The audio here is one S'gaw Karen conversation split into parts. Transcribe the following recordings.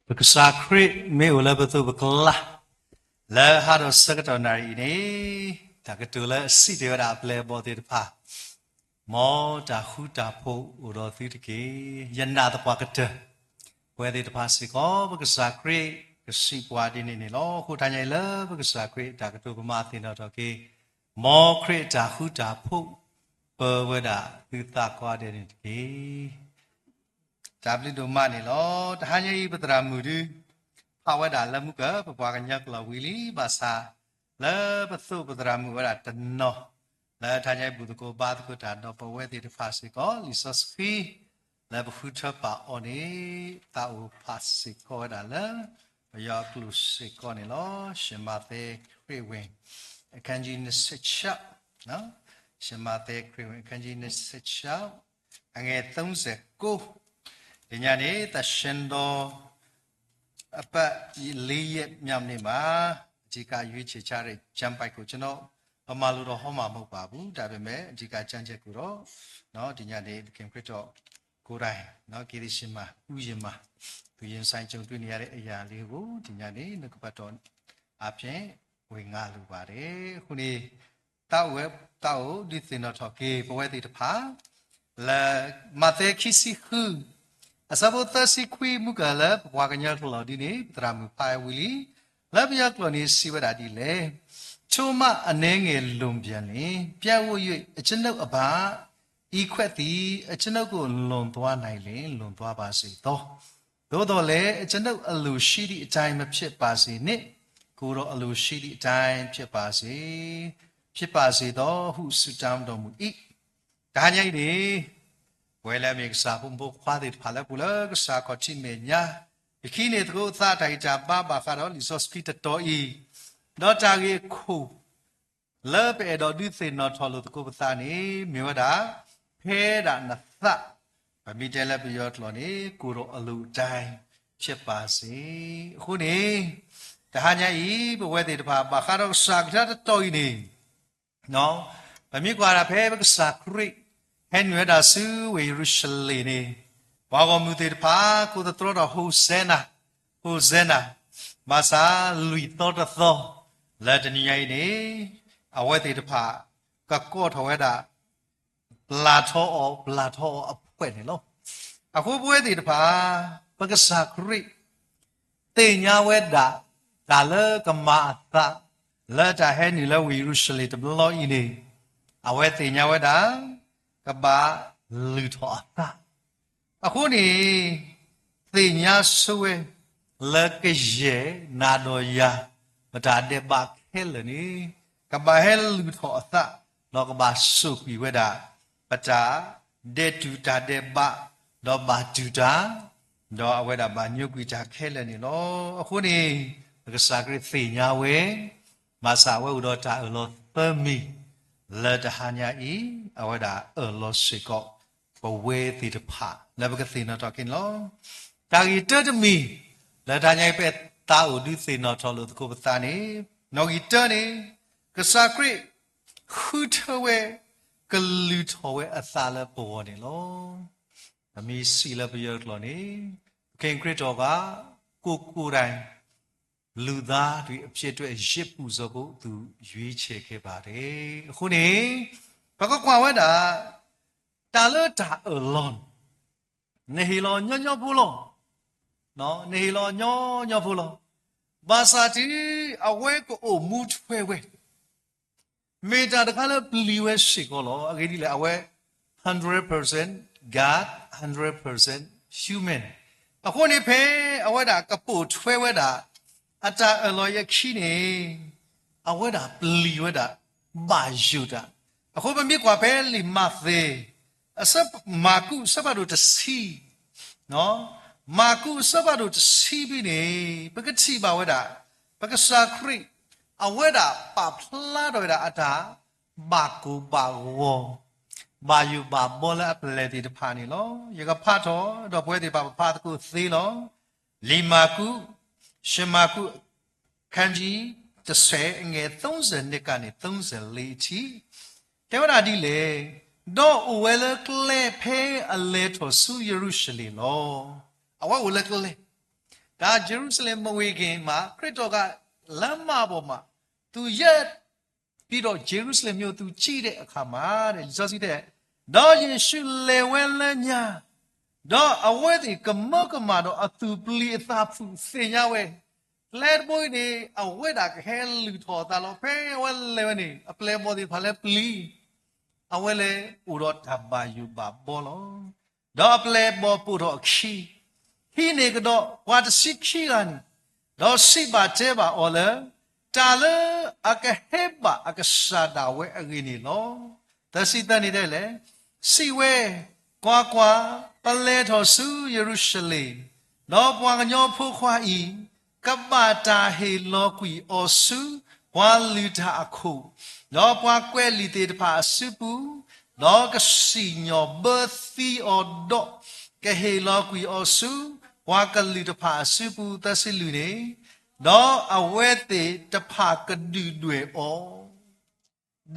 ပကစၢ်ခရံာ်မ့ၢ်အိၣ်လၢပသိးပကျါ, လၢဟါဒီးဆၢကတီၢ်နၣ်ရံၣ်အံၤန့ၣ်, တၢ်ကတိၤလၢအစံးတ့ၢ်ဝဲဒၣ်အပျဲၢ်အဘီၣ်သ့ၣ်တဖၣ်, မ်တၢ်ဃူတၢ်ဖိးအိၣ်ဒီးသုတက့ၢ်. ယနာ်သပှၢ်ကတၢၢ်, ပဝဲသ့ၣ်တဖၣ်စ့ၢ်ကီး ပကစၢ်ခရံာ်ကစံးပှၤဒ်န့ၣ်န့ၣ်လီၤ. အဃိတဟါညါအံၤလၢ ပကစၢ်ခရံာ်တၢ်ကတိၤကမၤသ့ၣ်နီၣ်ထီၣ်က့ၤ, မ်ခရံာ်အတၢ်ဃူတၢ်ဖိး ပၢဝဲဒၣ်သုသးကိးဂၤဒဲးန့ၣ်တက့ၢ်. တၢ်ဘျုးဒိၣ်မးန့ၣ်လီၤ. တဟါညါအံၤပသရၣ်မုၣ်ဒုး ဖးဝဲဒၣ်လၢမုၢ်ကၢၢ် ပပှၤကညီကျိာ်ဝံၤလံ, ဘၣ်ဆၣ်လၢပသိးပသရၣ်မုၣ်ဝဲဒၣ်တနီၤ, လၢတဟါညါအံၤဘူၣ်သကိးဘါသကိးတၢ်ဒီးပဝဲသ့ၣ်တဖၣ်စ့ၢ်ကီး လံာ်စီဆှံ လၢပဃုထၢပာ်အီၤန့ၣ် သးအိၣ်ဖးစ့ၢ်ကီးဝဲဒၣ်လၢ ပယီၤအကျိာ်စ့ၢ်ကီးန့ၣ်လီၤ. ရှမၤသဲခရံာ်ဝင်, အခန်းကြီးနှစ်ဆယ့်ခြောက်, ရှမၤသဲခရံာ်ဝင် အခန်းကြီးနှစ်ဆယ့်ခြောက်, အငယ်သုံးဆယ့်ကိုး, တညါန့ၣ် သန့်ရှင်းသော အပတ်လေးရက်မြောက်နေ့မှာ အဓိကရွေးချယ်ထားတဲ့ကျမ်းပိုဒ်ကို ကျွန်တော် ဗမာလိုတော့ဟောမှာမဟုတ်ပါဘူး။ ဒါပေမဲ့ အဓိကကျမ်းချက်ကိုတော့ နော် ဒီညနေ သခင်ခရစ်တော်ကိုယ်တိုင် နော် ဂေသရှေမန်ဥယျာဉ်မှာ သူရင်ဆိုင်ကြုံတွေ့နေရတဲ့အရာလေးကို ဒီညနေ နှုတ်ကပတ်တော်အားဖြင့် ဝင်ငါလိုပါတယ်။ အဃိန့ၣ် သးအိၣ်ဝဲ သးအိၣ်ဒုးသ့ၣ်နီၣ်ထီၣ်က့ၤ ပဝဲသ့ၣ်တဖၣ် လၢ မးသဲခံဆံဃု အဆၢဖိသၢဆံခွံ မုၢ်ကၢၢ်လၢ ပပှၤကညီကျိာ်ဒ်န့ၣ် ပသရၣ်မုၣ်ဖးဝံၤလံ, လၢပယီၤကျိာ်န့ၣ် စံးဝဲဒၣ်ဒ်လဲၣ်, ထိုမှ အနည်းငယ်လွန်ပြန်လျှင် ပြန်ဝပ်၍ အကျွန်ုပ်အဘၣ် အံးခွက်သည် အကျွန်ုပ်ကို လွန်သွားနိုင်လျှင် လွန်သွားပါစေသော။ သို့သော်လည်း အကျွန်ုပ်အလိုရှိသည့်အတိုင်း မဖြစ်ပါစေနှင့်၊ ကိုယ်တော်အလိုရှိသည့်အတိုင်း ဖြစ်ပါစေ, ဖြစ်ပါစေသောဟု ဆုတောင်းတော်မူ၏. တဟါညါအံၤန့ၣ် ပဝဲလၢအမ့ၢ်ကစၢ်ဖိမုၣ်ဖိခွါသ့ၣ်တဖၣ်လၢပူၤလၢကစၢ်ခီၣ်ထံးမဲာ်ညါ, ယခံန့ၢ်သကိးအသးတၢ်ဂံၢ်တၢ်ဘါဘၣ်ဃးဒီးလံာ်စီဆှံတတီၤအံၤ, ဒီးတၢ်ဂ့ၢ်အခိၣ် လၢပအဲၣ်ဒိးဒုးသ့ၣ်နီၣ်ထီၣ်လိာ်သကိးပသးန့ၣ် မ့ၢ်ဝဲဒၣ် ဖဲဒၣ်နသး, ပမ့ၢ်တဲလၢပယီၤကျိာ်န့ၣ် ကိုယ်တော်အလိုအတိုင်း ဖြစ်ပါစေ. အဃိန့ၣ် တဟါညါအံၤ ပဝဲသ့ၣ်တဖၣ် ဘၣ်ဃးဒီးကစၢ်ကထါတတီၤအံၤန့ၣ် ပမ့ၢ်ကွၢ်ဒၣ်ဖဲပကစၢ်ခရံာ် ဟဲနုာ်ဝဲဒၣ်ဆူဝ့ၢ်ယရူၤၡလ့ၣ်န့ၣ် ပှၤဂီၢ်မုၢ်သ့ၣ်တဖၣ် ကိးသတြီဒီး ဟိၣ်စဲနၤ, ဟိၣ်စဲနၤ, ဘၣ်ဆၣ်လွံၢ်သီတသီ လၢတနံၤညါအံၤန့ၣ် အဝဲသ့ၣ်တဖၣ် ကကိးထီၣ်ဝဲဒၣ် ပျၢ်ထီအီၤ, ပျၢ်ထီအီၤအဖှဲးန့ၣ်လီၤ. အဃိပဝဲသ့ၣ်တဖၣ် ပကစၢ်ခရံာ် သ့ၣ်ညါဝဲဒၣ် တၢ်လၢကမၤအသး လၢတၢ်ဟဲနုာ်လၢဝ့ၢ်ယရူၤၡလ့ၣ်တဘျီအံၤန့ၣ် အဝဲသ့ၣ်ညါဝဲဒၣ် ကဘၣ်လုၢ်ထီၣ်အသး အဃိန့ၣ် သ့ၣ်ညါဆိဝဲ လၢကယဲၢ်နၤဒီးယၤ ပတၢ်ဒဲးဘးခဲလၢာ်န့ၣ် ကဘၣ်ဟဲလုၢ်ထီၣ်အသး ဒီးကဘၣ်စိာ်ကွံာ်ဝဲဒၣ် ပတၢ်ဒဲးတူာ်တၢ်ဒဲးဘး ဒီးဘၣ်တူၢ်တၢ် ဒီးအဝဲဒၣ်ဘၣ်ညိကွံာ်တၢ်ခဲလၢာ်န့ၣ်လီၤ. အဃိန့ၣ် ပကစၢ်ခရံာ်သ့ၣ်ညါဝဲ ဘၣ်ဆၣ်အဝဲအိၣ်ဒီးတၢ်အၢၣ်လီၤသၢမံၤ လၢတဟါညါအံၤ အဝဲဒၣ်အၢၣ်လီၤစ့ၢ်ကီး ပဝဲသ့ၣ်တဖၣ် လၢပကသ့ၣ်နီၣ်ထီၣ်က့ၤန့ၣ်လီၤ. တၢ်ဂ့ၢ်တၢတမံၤ လၢတဟါညါအံၤ ပသးအိၣ်ဒုးသ့ၣ်နီၣ်ထီၣ်လိာ်သကိးပသးန့ၣ် နီၣ်ဂံၢ်တၢန့ၣ် ကစၢ်ခရံာ် ဃုထၢဝဲ ကလုၢ်ထီၣ်ဝဲအသးလၢပဂီၢ်န့ၣ်လီၤ. ပမ့ၢ်စံးလၢပယီၤကျိာ်န့ၣ် သခင်ခရစ်တော်က ကိုယ်ကိုယ်တိုင် လူသားတွေအဖြစ်အတွက် ယဇ်ပူဇော်ဖို့ သူရွေးချယ်ခဲ့ပါတယ်. အဃိန့ၣ် ပကကွၢ်ဝဲဒၣ် တၢ်လၢတၢ်အၢၣ်လီၤန့ၣ် နဟ့ၣ်လီၤညီညီဖိလီၤ. နဟ့ၣ်လီၤညီညီဖိလီၤ. ဘၣ်ဆၣ်တုၤအဝဲကအိၣ်မူထွဲဝဲ မ့ၢ်တၢ်တခါလၢပျံၤဝဲစ့ၢ်ကီးလီၤ. အဂ့ၢ်ဒ်လဲၣ် အဝဲ hundred percent God, hundred percent human. အဃိန့ၣ် ဖဲအဝဲဒၣ်ကပိာ်ထွဲဝဲဒၣ် အတၢ်အၢၣ်လီၤအံၤအခံန့ၣ် အဝဲဒၣ်ပျံၤဝဲဒၣ် ဘၣ်ယိၣ်တၢ်. အဃိပမ့ၢ်ကွၢ်ဖဲလံာ်မးသဲ အဆၢ မၢ်ကူးအဆၢဖးဒိၣ်တဆံ မၢ်ကူးအဆၢဖးဒိၣ်တဆံဖဲန့ၣ် ပကထံၣ်ဘၣ်ဝဲဒၣ် ပကစၢ်ခရံာ် အဝဲဒၣ်ပာ်ဖျါထီၣ်ဝဲဒၣ်အတၢ်ဘၣ်ကိၢ်ဘၣ်ဂီၤ ဘၣ်ယိၣ်ဘၣ်ဘီလၢအပျဲၢ်သ့ၣ်တဖၣ်န့ၣ်လီၤ. ယကဖးထီၣ် ဒီးပဝဲသ့ၣ်တဖၣ်ပဖးသကိးသ့လီၤ. လံာ်မၢ်ကူး, ရှမၢ်ကူး ခန်းကြီးတစ်ဆယ် အငယ် သုံးဆယ့်နှစ် ကနေ သုံးဆယ့်လေး အထိ တဲဝဲဒၣ်ဒ်လဲၣ်, ဒီးအိၣ်ဝဲလၢကျဲဖဲအလဲၤထီၣ်ဆူယရူၤၡလ့ၣ်လီၤ. အဝဲအိၣ်လၢကျဲ တၢ်ယရူၤၡလ့ၣ်မ့ၢ်ဝံၤက့ၤမး ခရံာ်တီၢ်ကးလၢမၤဘီၣ်မး, သူ ရောက်ပြီးတော့ ယေရုရှလင်မြို့သို့ ကြည့်တဲ့အခါမှာ လံာ်စီဆှံတဲ, ဒီးယေရှုလဲၤဝဲလၢညါ, ဒီးအဝဲသ့ၣ်ကမၢကမၣ်ဒီးအသူၣ်ပျံၤအသးဖုးသ့ၣ်ညါဝဲ, ကျဲတဘိအံၤန့ၣ် အဝဲဒၣ်ကဟဲလုၢ်ထီၣ်အသးလီၤ. ဖဲအဝဲလဲၤဝဲန့ၣ် အပျဲၢ်အဘီၣ်သ့ၣ်တဖၣ်လၢပျံၤ အဝဲလဲၤအိၣ်ဒီးတၢ်ဘၣ်ယိၣ်ဘၣ်ဘီလီၤ. ဒီးအပျဲၢ်အဘီၣ်ပိာ်ထီၣ်အခံ, ဟံးန့ၢ်ကဒီး ပှၤတဆံခံဂၤန့ၣ်, ဒီးစံးဘၣ်တဲဘၣ်အီၤလၢ တၢ်လၢအကဟဲဘၣ်အကစၢ်ဒၣ်ဝဲအဂ့ၢ်န့ၣ်လီၤ. သၢဆံသၢန့ၣ်တဲလဲၣ်, စံးဝဲ, ကွၢ်ကွၢ်, ပလဲၤထီၣ်ဆူယရူၤၡလ့ၣ်, ဒီးပှၤကညီဖိခွါအံၤ ကဘၣ်တၢ်ဟ့ၣ်လီၤကွံာ်အီၤဆူ ပှၤလုၢ်တၢ်အခိၣ်, ဒီးပှၤကွဲးလံာ်သ့ၣ်တဖၣ်အစုပူၤ, ဒီးကစံၣ်ညီၣ်ဘၢသံအီၤဒီး ကဟ့ၣ်လီၤကွံာ်အီၤဆူ ပှၤကလုာ်တဖၣ်အစုပူၤ သၢဆံလွံၢ်န့ၣ်, ဒီးအဝဲသ့ၣ်တဖၣ်ကဒုၣ်ဒွဲၣ်အီၤ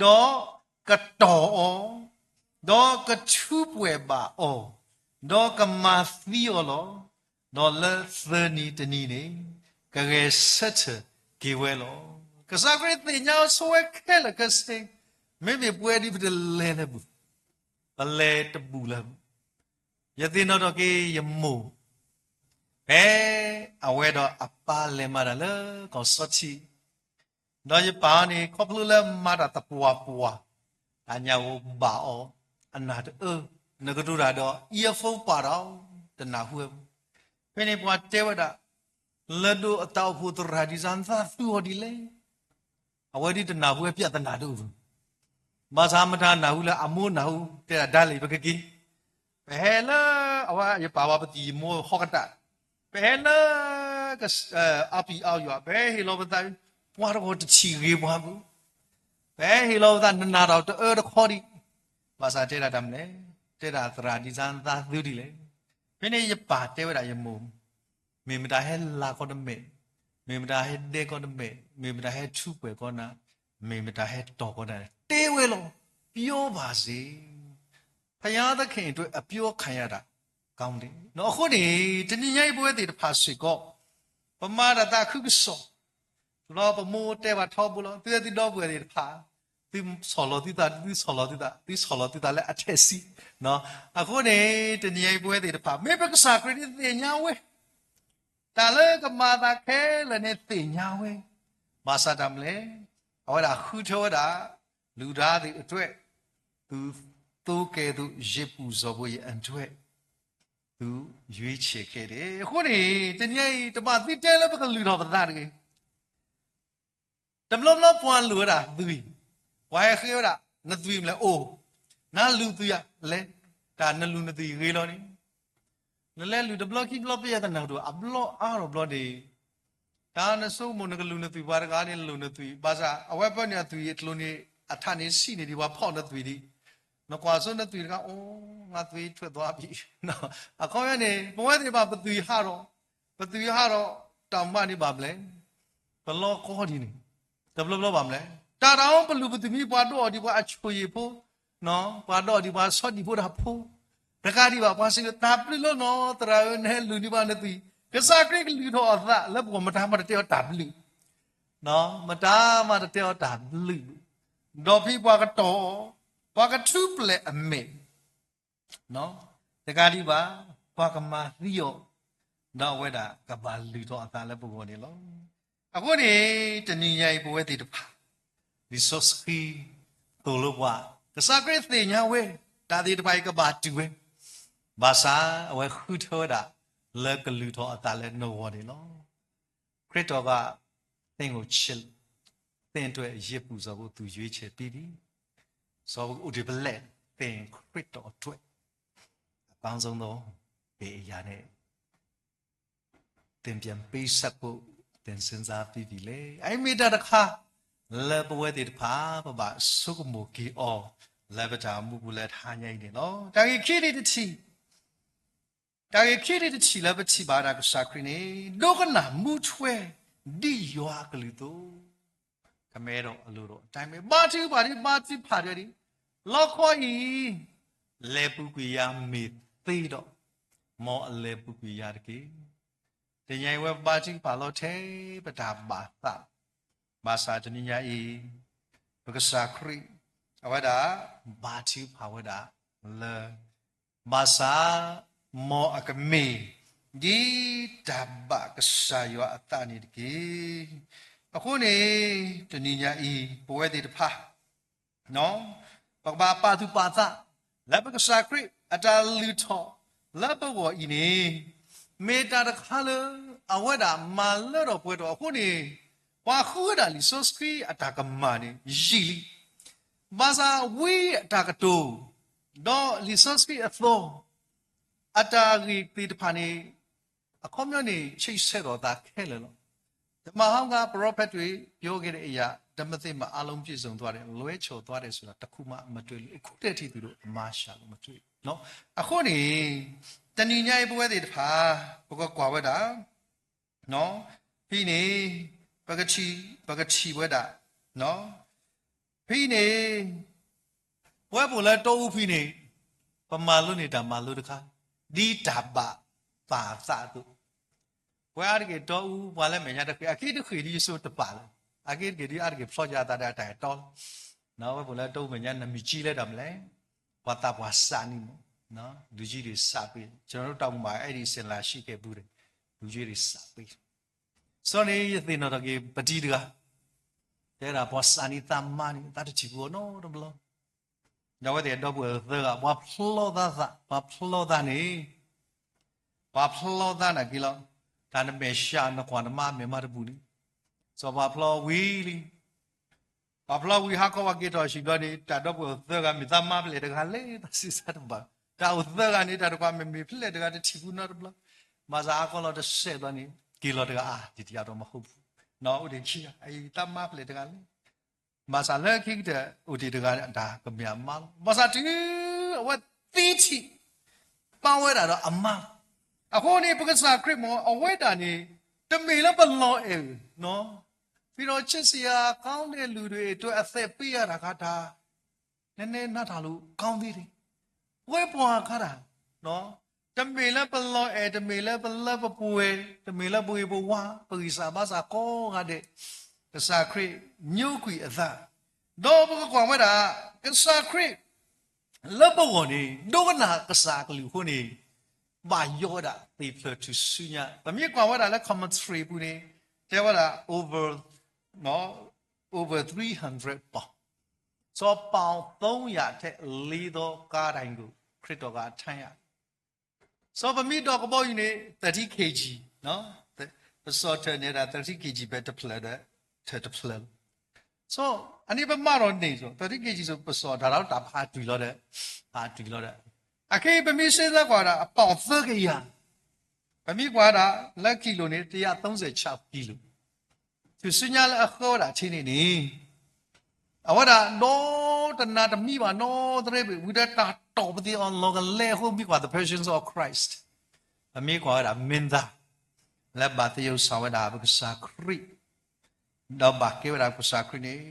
ဒီးကတီၢ်အီၤ, ဒီးကထူးပှဲၤဘၣ်အီၤ, ဒီးကမၤသံအီၤလီၤ. ဒီးလၢသၢနံၤတနံၤန့ၣ် ကဂဲၤဆၢထၢၣ်က့ၤဝဲလီၤ. ကစၢ်ခရံာ်သ့ၣ်ညါဆိဝဲခဲလၢာ်ခဲဆ့, မ့မ့ၢ်ပဝဲဒ်ပတလဲၤလၢၤပူၤ, ပလဲၤတဘူးလၢၤပူၤ, ယသ့ၣ်နီၣ်ထီၣ်က့ၤယမိၢ်, ဖဲအဝဲဒီးအပၢ်လဲၤမၤတၢ်လၢကီၢ်စီထံ ဒီးယပၢ်န့ၣ် ခီဖျိလၢမၤတၢ်သပှၢ်ပှၢ်, တၢ်ညၣ်ဧိၤဘၣ်အီၤ, အနၢ်တအၢ, နကတိၤတၢ်ဒီး earphone ပာ်ဒီး တနၢ်ဟူဝဲဘၣ်. ဖဲန့ၣ်ပှၤတဲဝဲဒၣ်, လၢဒိၣ်အတၢ်အိၣ်ဖှိၣ်သရၣ်ဒံစၢ်နသးသူအီၤဒ်လဲၣ်. အဝဲဒ်တနၢ်ဟူဝဲ ပြဿနာတအိၣ်ဘၣ်. ဘၣ်ဆၣ်မတၤနၢ်ဟူလၢအမိၢ်နၢ်ဟူ တဲဒၣ်ဒ်လဲၣ် ပကက့ၤ ပဟဲလၢ အဝဲယပၢ်ဝဲပသံၣ်ယမိၢ်ဟီၣ်ကတၢၢ်, ပဟဲလၢ အပံၤအီယွၤ ပဟဲဟ့ၣ်လီၤပသး, ပှၤတဂၤတထံၣ်ဂ့ၤပှၤဘၣ်, ပဟဲဟ့ၣ်လီၤပသး နနၢ်တၢ်တအၢတခီဒံး, ဘၣ်ဆၣ်တဲဒၣ်တၢ်မနုၤလဲၣ်, တဲဒၣ်သရၣ်ဒံစၢ်နသးသူဒ်လဲၣ်. ဖဲန့ၣ်ယပၢ်တဲဝဲဒၣ်ယမိၢ်, မ့ၢ်မတၤဟဲလၤကီတမဲာ်, မ့ၢ်မတၤဟဲဒဲကီတမဲာ်, မ့ၢ်မတၤဟဲထူးပှဲၤကီနၤ, မ့ၢ်မတၤဟဲတီၢ်ကီနၤ, တဲဝဲလီၤ, ပြောပါစေ. ဘုရားသခင်အတွက် အပြောခံရတာ ကောင်းတယ်. အဃိန့ၣ် တနံၤညါအံၤ ပဝဲသ့ၣ်တဖၣ်စ့ၢ်ကီး ပမၤတၢ်သးခုကစီၣ်, ဒီးပမိၢ်တဲဘၣ်ထီဘိလီၤ, သုဝဲသုဒီပုၢ်ဝဲၢ်သ့ၣ်တဖၣ်, သုဆီၣ်လီၤသုသး, သုဆီၣ်လီၤသုသး, သုဆီၣ်လီၤသုသးလၢအထဲးဆံ. အဃိန့ၣ် တနံၤညါအံၤ ပဝဲသ့ၣ်တဖၣ် မ့ၢ်ပကစၢ်ခရံာ်န့ၣ်သ့ၣ်ညါဝဲ, တၢ်လၢကမၤသးခဲလၢာ်န့ၣ်သ့ၣ်ညါဝဲ, ဘၣ်ဆၣ်တၢ်မနုၤလဲၣ်, အဝဲဒၣ်ဃုထၢဝဲဒၣ် လူသားသ့ၣ်အတၢ်, သူသိုးကဲသိး ယဇ်ပူဇော်ဖို့ ယအတွက် သူရွေးချယ်ခဲ့တယ်. အဃိန့ၣ် တနံၤအံၤ တဘၣ်သုတဲလၢပကလုၢ်ထီၣ်ပသးတဂ့ၤ. တဘျီဘျီပှၤလိၣ်ဝဲဒၣ်သွံၣ်, ပှၤဟဲဃ့ဝဲဒၣ် နသွံၣ်မနုၤလဲၣ်အိၣ်, နလူၤသွံၣ်ဧါလဲၣ်, တၢ်နလူၤနသွံၣ်ဂ့ၤလီၤန့ၣ်, နလဲၤလူၤတဘျီခံဘျီ ပယဲၢ်တနၢ်ဟူတအိၣ် အဘျီအါထီၣ်ဘျီန့ၣ်, တၢ်နဆိကမိၣ်နကလူၤနသွံၣ် ပှၤတဂၤန့ၣ်လူၤနသွံၣ်, ဘၣ်ဆၣ် အဝဲပၢနုာ်အသွံၣ်အကျိၤန့ၣ် အထးန့ၣ်ဆံးန့ၣ်ဒံး ပှၤဖီၣ်နသွံၣ်ဒံး, နကွၢ်ဆိနသွံၣ်တခါ အိၣ် ငါသွံၣ်ထွဲးသွားပြီ. အခီပညီန့ၣ် ပဝဲသ့ၣ်တဖၣ်ပသွံၣ်ဟးထီၣ်, ပသွံၣ်ဟးထီၣ် တၢ်မၤန့ၣ်ဘၣ်မနုၤလဲၣ်, ပလီၤကီဒ်န့ၣ်, တဘျီဘျီဘၣ်မနုၤလဲၣ်, တၢ်တၢ်အိၣ်ပလူၤပသွံၣ်မံၤ ပှၤဒိးအီၤဒံးပှၤအဆိၣ်ဂ့ၤဖိ, ပှၤဒိးအီၤဒံးပှၤဆီဒံၣ်ဖိတၢ်ဖိ, တကးဒံးဘၣ် ပှၤစံးလၢတၢ်ဘျုးလီၤနီၤ သရၣ်ဧၢ နဟဲလူၤန့ၢ်ဘၣ်နသွံၣ်, ကစၢ်ခရံာ်ကလုၢ်ထီၣ်အသးလၢပဂီၢ် မတၤမၤတတဲအီၤတၢ်ဘျုး, မတၤမၤတတဲအီၤတၢ်ဘျုး, ဒီးဖဲပှၤကတီၢ်အီၤ, ပှၤကထူးပှဲၤအမဲာ် တကးဒံးဘၣ် ပှၤကမၤသံအီၤ, ဒီးအဝဲဒၣ်ကဘၣ်လုၢ်ထီၣ်အသးလၢပဂီၢ်န့ၣ်လီၤ. အဃိန့ၣ် တနံၤညါအံၤ ပဝဲသ့ၣ်တဖၣ် လံာ်စီဆှံသိၣ်လိပှၤ, ကစၢ်ခရံာ်သ့ၣ်ညါဝဲ, တၢ်သ့ၣ်တဖၣ်အံၤကဘၣ်တုၤဝဲ, ဘၣ်ဆၣ်အဝဲဃုထၢဝဲဒၣ် လၢကလုၢ်ထီၣ်အသးလၢနဂီၢ်န့ၣ်လီၤ. ခရံာ်တီၢ်ကး သင့်ကိုချစ်, သင့်အတွက်ယဇ်ပူဇော်ဖို့ သူရွေးချယ်ပြီးပြီ. ဆိုတော့ ဦးဒီပလက် သင့်ခရစ်တော်အတွက် အကောင်းဆုံးသော ဘယ်အရာနဲ့ သင့်ပြန်ပေးဆက်ဖို့ သင်စဉ်းစားပြီးပြီလဲၣ်. အအံၤမ့ၢ်တၢ်တခါ လၢပဝဲသ့ၣ်တဖၣ် ပဘၣ်ဆိကမိၣ်က့ၤအီၤ လၢပတၢ်အိၣ်မူပူၤလၢတဟါညါအံၤန့ၣ်လီၤ. တၢ်ဂ့ၢ်ခံထံၣ်တထံၣ် တၢ်ဂ့ၢ်ခံထံၣ်တထံၣ်လၢပထံၣ်ဘၣ်ဒၣ်ကစၢ်ခရံာ်န့ၣ် ဒိကနၣ်မူထွဲ ဒ်ယွၤအကလုၢ်အသိး, ကမ့ၢ်ဒီးအလိၤဒီးအတၢ်မ့ၢ် ဘါထုကဖၣ်ဒံး ဘါထုကဖၣ်ဒံး, လီခီအံၤ လဲၤပူၤကွံာ်ယၤမ့ၢ်သ့ဒီး, မ်အလဲၤပူၤကွံာ်ယၤတက့ၢ်. တနံၤညါအံၤ ဝဲဘါထုကဖၣ်လီၤထဲပတၢ်ဘၣ်သး, ဘၣ်ဆၣ်တနံၤညါအံၤ ပကစၢ်ခရံာ် အဝဲဒၣ် ဘါထုကဖၣ်ဝဲဒၣ်လၢ ဘၣ်ဆၣ် မ်အကမ့ၢ် ဒ်တၢ်ဘၣ်ကစၢ်ယွၤအသးန့ၣ်တက့ၢ်. အဃိန့ၣ် တနံၤညါအံၤ ပဝဲသ့ၣ်တဖၣ် ပကဘၣ်ပာ်သူၣ်ပာ်သး လၢပကစၢ်ခရံာ်အတၢ်လုၢ်ထီၣ်လၢပဂီၢ်အံၤန့ၣ် မ့ၢ်တၢ်တခါလၢ အဝဲဒၣ်မၤလၢထီၣ်ပှဲၤထီၣ်အဃိန့ၣ် ပှၤဃုဝဲဒၣ်လံာ်စီဆှံအတၢ်ကမၣ်န့ၣ် ယံာ်လံ. ဘၣ်ဆၣ်ဝံအတၢ်ကတိၤ ဒီးလံာ်စီဆှံအသီ အတၢ်ဂ့ၢ်သ့ၣ်တဖၣ်န့ၣ် အခီပညီန့ၣ် ဆံးဆဲးထီၣ်သးခဲလၢာ်လီၤ. တမဟောင်းက ပရောဖက်တွေ ပြောခဲ့တဲ့အရာ ဓမ္မသစ်မှာ အားလုံးပြည့်စုံသွားတယ်, လွဲချော်သွားတယ်ဆိုတာ တစ်ခုမှမတွေ့လို့, အခုထက်ထိသူတို့အမှားရှာလို့မတွေ့. အဃိန့ၣ် တနံၤညါအံၤပဝဲသ့ၣ်တဖၣ် ပကကွၢ်ဝဲဒၣ် ဖဲန့ၣ် ပကထံၣ် ပကထံၣ်ဝဲဒၣ် ဖဲန့ၣ် ပဝဲပအိၣ်လၢတီအူဖဲန့ၣ် ပမၤလိန့ၢ်တၢ်မၤလိတခါ ဒ်တၢ်ဘၣ်ပာ်သးအသိး, ပှၤအါတက့ၢ်တီအူ ပှၤလၢမဲာ်ညါတဃ့ၢ် အက့တဃ့ၢ်ဒ်ယဆိတပာ်လၢၤ, အက့တက့ၢ်ဒ်အါတက့ၢ် ဖျီယၤအသးဒီးအတၢ်အဲၣ်တီလီၤ. ဝဲပအိၣ်လၢတီအူမဲာ်ညါ နမ့ၢ်ကံလဲၣ်ဒၣ်မလဲၣ်, ပှၤသးပှၢ်စးနံၣ်မး, လူကြီးတွေစးပေး, ကျွန်တော်တို့တောင်မှာ အဲဒီအစဉ်လာရှိခဲ့ဘူးတယ်, လူကြီးတွေစးပေး. စီၤန့ၣ် ယသ့ၣ်နီၣ်ထီၣ်က့ၤ ပတံၤတဂၤ တဲဒၣ်ပှၤစးနံၣ်သးမါန့ၣ် သးတထံၣ်ပူၤအီၤနီတဘျီ, ဒီးအဝဲသ့ၣ်အဒီပုၢ်ဝဲၢ်သၢဂၤ ပှၤဖျီသးသး ပှၤဖျီသးန့ၣ် ပှၤဖျီသးနာ်က့ၤလီၤ, တၢ်နမဲာ်ဆှးနကွၢ်နမါမဲာ်မါတဘူၣ်န့ၣ်, စီၤပှၤဖျီဝံၤလံ ပှၤဖျီဝံၤဟါခီပှၤက့ၤထီၣ်ဟံၣ်ဘျီန့ၣ် တၢ်ဒီပုၢ်ဝဲၢ်သၢဂၤ မ့ၢ်သးမါဖဲလဲၣ်တဂၤလဲၣ် သးစံးဆၢတဘၣ်, တၢ်အိၣ်သၢဂၤန့ၣ် တၢ်တကွၢ်မ့ၢ်မ့ၢ်ဖဲလဲၣ်တဂၤ တထံၣ်ပူၤနီတဘျီ, ဘၣ်ဆၣ်ဟါခီလီၤတစဲးဘျီန့ၣ် က့ၤလီၤတဂၤအါ ဒ်တယၤဒီးမဟိပူၤ, အိၣ်ဒံးခံဂၤ အံၤသးမါဖဲလဲၣ်တဂၤလဲၣ် ဘၣ်ဆၣ်လၢခံကတၢၢ် အိၣ်ဒံးတဂၤန့ၣ် အတၢ်ကမၣ်မါလီၤ. ဘၣ်ဆၣ်တုၤအဝဲသံထံၣ် ပၢ်ဝဲဒၣ်ဒီးအမါ, အဃိန့ၣ် ပကစၢ်ခရံာ်မ့ၢ် အဝဲဒၣ်န့ၣ် တမ့ၢ်လၢပလီၤအဲၣ်ဧၢ, ပြီးတော့ချစ်စရာကောင်းတဲ့လူတွေအတွက် အသက်ပေးရတာက နည်းနည်းနားထောင်လို့ကောင်းသေးတယ်, ပဝဲပှၤခါတၢ် တမ့ၢ်လၢပလီၤအဲၣ်, တမ့ၢ်လၢပလၢပပှဲၤ, တမ့ၢ်လၢပဂ့ၤပဝါ, ပဂံၢ်စၢ်ဘါစၢ်ကိးဂၤဒဲး, ကစၢ်ခရံာ်ညိကွံာ်အသး, ဒီးပကကွၢ်ဝဲဒၣ် ကစၢ်ခရံာ် လၢပဂီၢ်န့ၣ် ဒိကနၣ်ကစၢ်အကလုၢ်အဃိန့ၣ် ဘၣ်ယိၣ်ဝဲဒၣ်သ့ၣ်ဖျၢၣ်ထူၣ်စုညါ, ပမ့ၢ်ကွၢ်ဝဲဒၣ်လၢ commentary ပူၤန့ၣ် တဲဝဲဒၣ် over, over three hundred pound, စီၤပီၣ် သုံးရာ ထက်လေးသော ကားတိုင်ကို ခရစ်တော်က ထမ်းရတယ်. စီၤပမ့ၢ်ဒီးကဘီယူၤန့ၣ် thirty kilograms, ပစီၤထၢၣ်န့ၣ်ဒၣ် thirty kilograms ဖဲတဖျၢၣ်ဒီး ထၢၣ်တဖျၢၣ်လီၤ. စီၤအန့ၣ်ပမၢ်ဒီးန့ၣ် သၢၣ်တံက့ၣ်ကံၣ် စီၤပစီၤတၢ်ဒီးတၢ်ဖးတွံၢ်လီၤဒီး, ဖးတွံၢ်လီၤဒီး, အခဲအံၤပမ့ၢ်စ့သးကွၢ်ဒၣ် အပီၣ်သၢကယၤ, ပမ့ၢ်ကွၢ်ဒၣ်လၢ kilo န့ၣ် တစ်ရာသုံးဆယ်ခြောက် kilo, ထူၣ်စုညါလၢအဃၢဝဲဒၣ်ထံန့ၣ်န့ၣ် အဝဲဒၣ်ဒီးတနၤတမံဘၣ်နီတရ့ဘၣ် ဝံၤဒီးတၢ်တီၢ်ပသ့ၣ်အီၤလီၤကလဲအဃိ မ့ၢ်ကွၢ် The Passion of Christ, ပမ့ၢ်ကွၢ်ဝဲဒၣ်မင်းသား လၢဘၣ်သယုၢ်စီၤဝဲဒၣ်ပကစၢ်ခရံာ်, ဒီးဘၣ်ကဲဝဲဒၣ်ပကစၢ်ခရံာ်န့ၣ်,